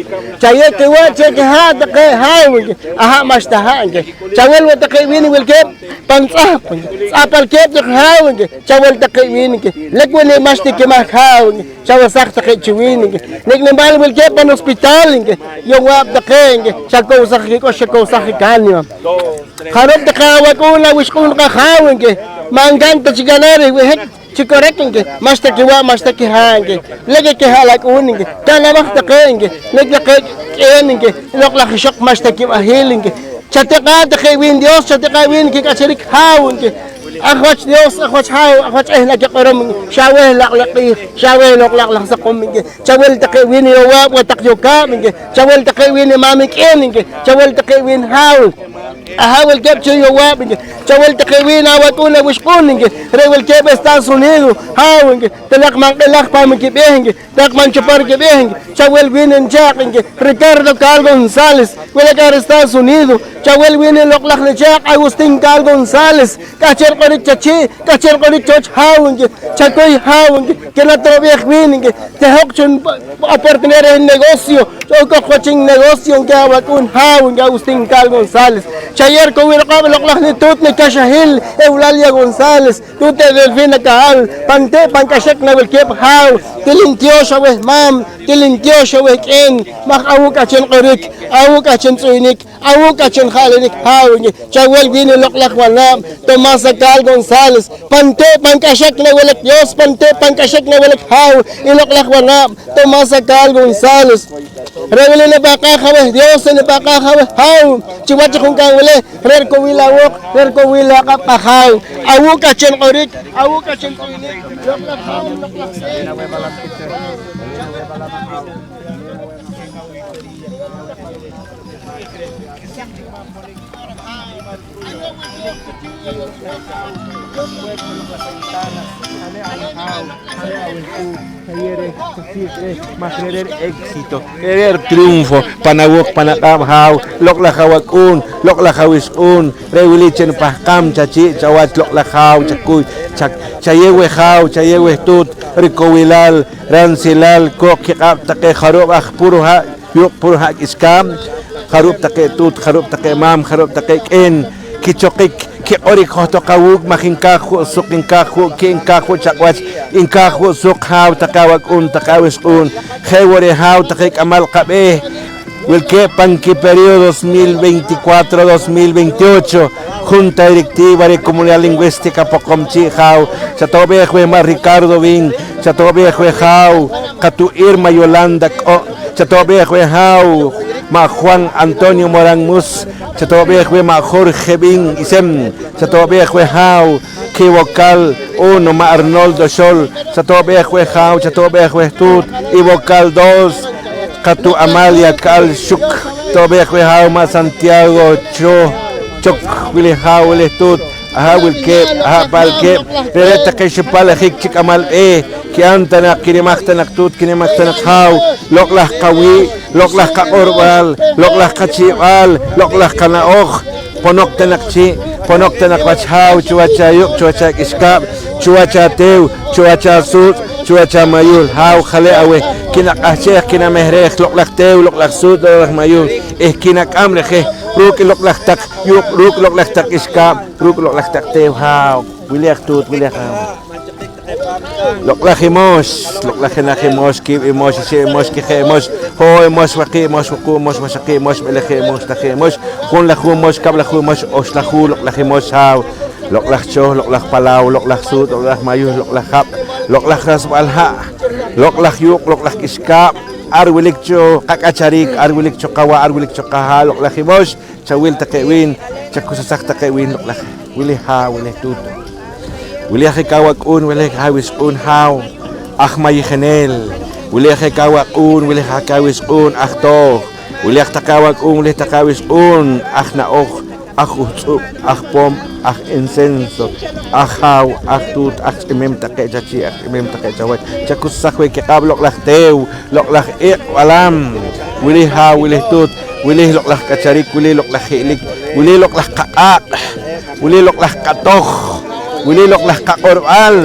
Chayeew kiwa' chi kihaa' taqe haaw nki, aha' ma'xta ha' nki. Chawil wo' taqe wiin i wilkeeb' pan tz'ahp nki, tz'ahpalkeeb' taq haaw nki, chawil taqe wiin nki. Lik wo' nik' ma'xta kimahk haaw nki, chawesaj taqe chi wiin nki. Nik' nimal wilkeeb' pan hospital nki, yowaab' taqe nki, chakowsaj kik'ux, chakowsaj kikánima. Jarub' taqe awak'uun awixq'uun qajaaw nki, ma' nka'n ta chi ganar rib'ihik chi korik nki, ma'xta kiwa', ma'xta kihaa' nki, lik i kiha'lak'uun nki, kanab'aj taqe nki, lik taqe k'een nki, loq'laj ixoq ma'xta kib'ahiil nki, chatiq'aa' taqe wiin Dios, chatiq'aa' wiin kik'acharik haaw nki. Aj wach Dios, aj wach haaw, aj wach eh nakiq'orom nki, xa aweh loq'laj q'iij, xa aweh loq'laj laj saqom nki, chawil taqe wiin yowaab' wo' taq yokaab' nki, chawil taqe wiin maam ik'een nki, chawil taqe wiin haaw. Aha' wilkeeb' chi yowaab' nki, chawil taqe wiin awak'uun awixq'uun nki, re' wilkeeb' Estados Unidos, haaw nki, telaq man q'ilaj pan kib'eeh nki, telaq man chopar kib'eeh nki, chawil wiin nchaaq' nki, Ricardo Caal González, wilik ar Estados Unidos, chawil wiin loq'laj nichaaq' Agustín Caal González, k'ahchi' riq'orik chachii', k'ahchi' riq'orik chawach haaw nki, chakuy haaw nki, kinatob'eej wiin nki, tehoq cho oportunidad reh negocio, ch'ukoq wach i negocio nki awak'uun haaw nki Agustín Caal González. Chayeew rikowiil q'ab' loq'laj nituut nikaxahil Eulalia González, tuut Delfina Caal, pan teew pan k'axik nawilkeeb' haaw, til ntyoox aweh maam, til ntyoox aweh k'een, maj awuuk' k'ahchi' niq'orik, awuuk' k'ahchi' nitz'uynik, awuuk' k'ahchi' nija'linik haaw nki, chawil wiin i loq'laj wanaab' Tomasa Caal González, pan teew pan k'axik nawilik Dios, pan teew pan k'axik nawilik haaw i loq'laj wanaab' Tomasa Caal González. Re' wili nipahqaaj aweh Dios, nipahqaaj aweh haaw, chiwach i junk'aam wili, re' rikowiil awooq, re' rikowiil aq'ab' qajaaw, awuuk' k'ahchi' niq'orik, awuuk' k'ahchi' nitz'uynik, loq'laj haaw, loq'laj seet. Maj re're' ri éxito, re're' ri triunfo pan awooq pan aq'ab' haaw, loq'laj awak'uun, loq'laj awixq'uun, re' wili chi nipahqam chachii' chawach loq'laj haaw, chakuy, cha-, chayeew weh haaw, chayeew weh tuut rikowilal, ransilal, koq kiq'ab' taqe jarub' aj puro ha', yuuq' puro ha' k'ixkaab', jarub' taqe tuut, jarub' taqe maam, jarub' taqe k'een, kichoqik, Kiq'orik johtoq awuuk' maj nkaaj wo' suq, nkaaj wo' ki', nkaaj wo' chaq' wach, nkaaj wo' suq haaw taqe awak'uun, taqe awixq'uun. Je' wo' re' haaw taqe k'amal qab'eeh wilkeeb' pan kiperiodo dos mil veinticuatro dos mil veintiocho, Junta Directiva reh Comunidad Lingüística Poqomchi' haaw, chato'b'eej weh ma' Ricardo Vin, chato'b'eej weh haaw qatu' Irma Yolanda K'o', chato'b'eej weh haaw ma' Juan Antonio Morán Mus, chato'b'eej weh ma' Jorge Vin Isem, chato'b'eej weh haaw ki vocal uno ma' Arnoldo Xol, chato'b'eej weh haaw, chato'b'eej weh tuut i vocal dos, qatu' Amalia K'al Xuk, chato'b'eej weh haaw ma' Santiago Cho Chok, wili haaw, wili tuut, aha' wilkeeb', aha' pa'lkeeb', re're' taqe xipalajik chi k'amal b'eeh, ki'an ta naq, kinimaj ta naq tuut, kinimaj ta naq haaw, loq' laj qawii', loq' laj qaq'orb'al, loq' laj qachi'b'al, loq' laj qana'oj, ponoq ta naq chii', ponoq ta naq wach haaw, chuwach ayuq', chuwach ak'ixkaab', chuwach ateew, chuwach asuutz', chuwach amayuul, haaw jale' aweh, kinaq'ahchej, kinamehrej, loq' laj teew, loq' laj suutz', loq' laj mayuul, eh kinak'am rejeh ruuk' i loq' laj taq yuuq', ruuk' loq' laj taq k'ixkaab', ruuk' loq' laj taq teew, haaw, wili aj tuut, wili aj haaw. Loq' laj i Mox, loq' laj jenaj i Mox, kiib' i Mox, ixib' i Mox, kijeb' i Mox, ho'oob' i Mox, waqiib' i Mox, wuquub' i Mox, waxaqiib' i Mox, b'elejeeb' i Mox, tajeeb' i Mox, junlaju Mox, kab'laju Mox, oxlaju loq' laj i Mox haaw, loq' laj choh, loq' laj palaaw, loq' laj suut', loq' laj mayuul, loq' laj hab', loq' laj rasb'al ha', loq' laj yuuq', loq' laj k'ixkaab', ar wilik cho qak'achariik, ar wilik cho qawa', ar wilik cho qahaa', loq' laj i Mox, chawil taqe wiin, chakusasaj taqe wiin, loq' laj wili haaw, wili tuut. Wili aj i kawak'uun, wili aj awixq'uun haaw, aj mayijeneel. Wili aj i kawak'uun, wili aj kawixq'uun, aj tooj. Wili aj taqe awak'uun, wili taqe awixq'uun, aj na'oj, aj uhtz'ub', aj poom, aj incenso, aj haaw, aj tuut, aj tz'imem taqe chachii', aj tz'imem taqe chawach. Chakusasaj weh kiq'ab', loq' laj teew, loq' laj iq' b'alam. Wili haaw, wili tuut, wili loq' laj k'acharik, wili loq' laj hi'lik, wili loq' laj qaq'aaq', wili loq' laj qatoj, wili loq' laj qaq'orb'al,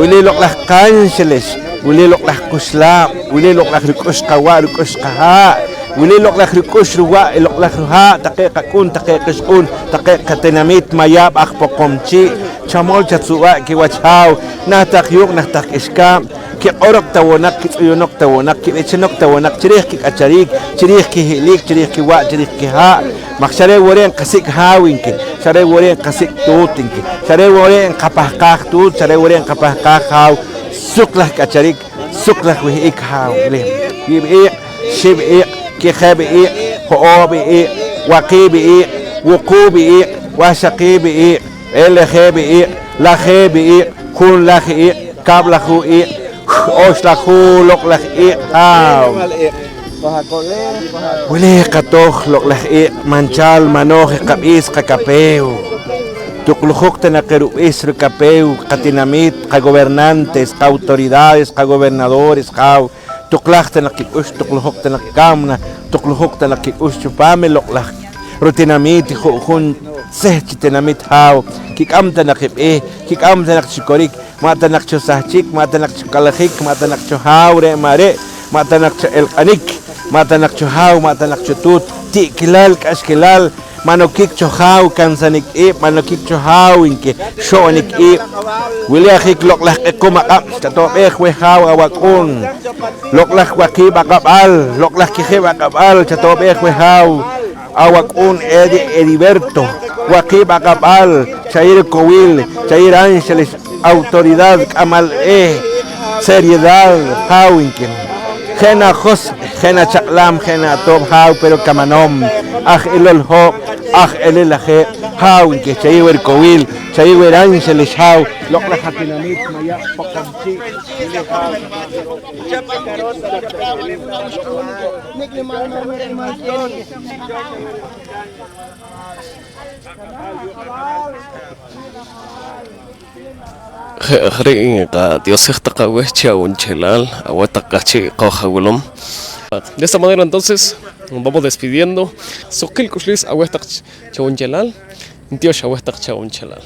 wili loq' laj qanxelex, wili loq' laj quxlaab', wili loq' laj ruk'ux qawa', ruk'ux qahaa', wili loq' laj ruk'ux ruwa', i loq' laj ruhaa', taqe qak'uun, taqe qixq'uun, taqe qatinamiit Mayaab' aj Poqomchi', chamol chatzuq'aa' kiwach haaw, nah taq yuuq', nah taq k'ixkaab', kiq'oroq ta wo' naq, kitz'uyunoq ta wo' naq, kib'ichinoq ta wo' naq chi riij kik'achariik, chi riij kihi'lik, chi riij kiwa', chi riij kihaa', maj xa re' wo' re' nqasik' haaw, nki, xa re' wo' re' nqasik' tuut, nki, xa re' wo' re' nqapahqaaj tuut, xa re' wo' re' nqapahqaaj haaw, suq laj k'acharik, suq laj wih'ik haaw wili: kiib' iiq', xib' iiq', kijeb' iiq', ho'oob' iiq', waqiib' iiq', wuquub' iiq', waxaqiib' iiq', b'elejeeb' iiq', lajeeb' iiq', junlaj iiq', kab'laju iiq', oxlaju loq' laj iiq' haaw. Wili qatoj loq' laj iiq', manchal manooj i qab'iis qakapeew. Tuqlujuq ta naq i rub'iis rukapeew qatinamiit, qagobernantes, qaautoridades, qagobernadores haaw. Tuqlaj ta naq kik'ux, tuqlujuq ta naq kamna, tuqlujuq ta naq kik'ux chupaam i loq' laj rutinamiit i ju'jun tzeh chi tinamit haaw. Kik'am ta naq i b'eeh, kik'am ta naq chi korik, ma' ta naq cho sahchik, ma' ta naq cho k'alajik, ma' ta naq cho haaw re' ma' re', ma' ta naq cho elq'anik, ma' ta naq cho haaw, ma' ta naq cho tuut, ti'kilal, k'axkilal, ma' nokik cho haaw kansanik iib', ma' nokik cho haaw, nki, xo'nik iib'. Wili ajik loq' laj q'equm aq'ab', chato'b'eej weh haaw awak'uun, loq' laj waqiib' aq'ab'al, loq' laj kijeb' aq'ab'al, chato'b'eej weh haaw awak'uun Edi-, Ediberto, waqiib' aq'ab'al, chayir kowil, chayir ángeles, autoridad, k'amal b'eeh, seriedad, haaw, nki. Je' na Jos, je' na chaq'lam, je' na atoob' haaw, pero kamanom, aj ilol hoob', aj elel ajeeb' haaw, nki, chayir weh rikowil, chayir weh ranxelex haaw, loq' laj atinamiit Mayaab' Poqomchi'. Je' aj re' nqatioxej taq aweh chi awunchelaal, aweh taq k'ahchi' qoj awilom. De esta manera entonces nos vamos despidiendo. Suqkiil k'uxliis aweh taq chi awunchelaal. Ntiox aweh taq chi awunchelaal.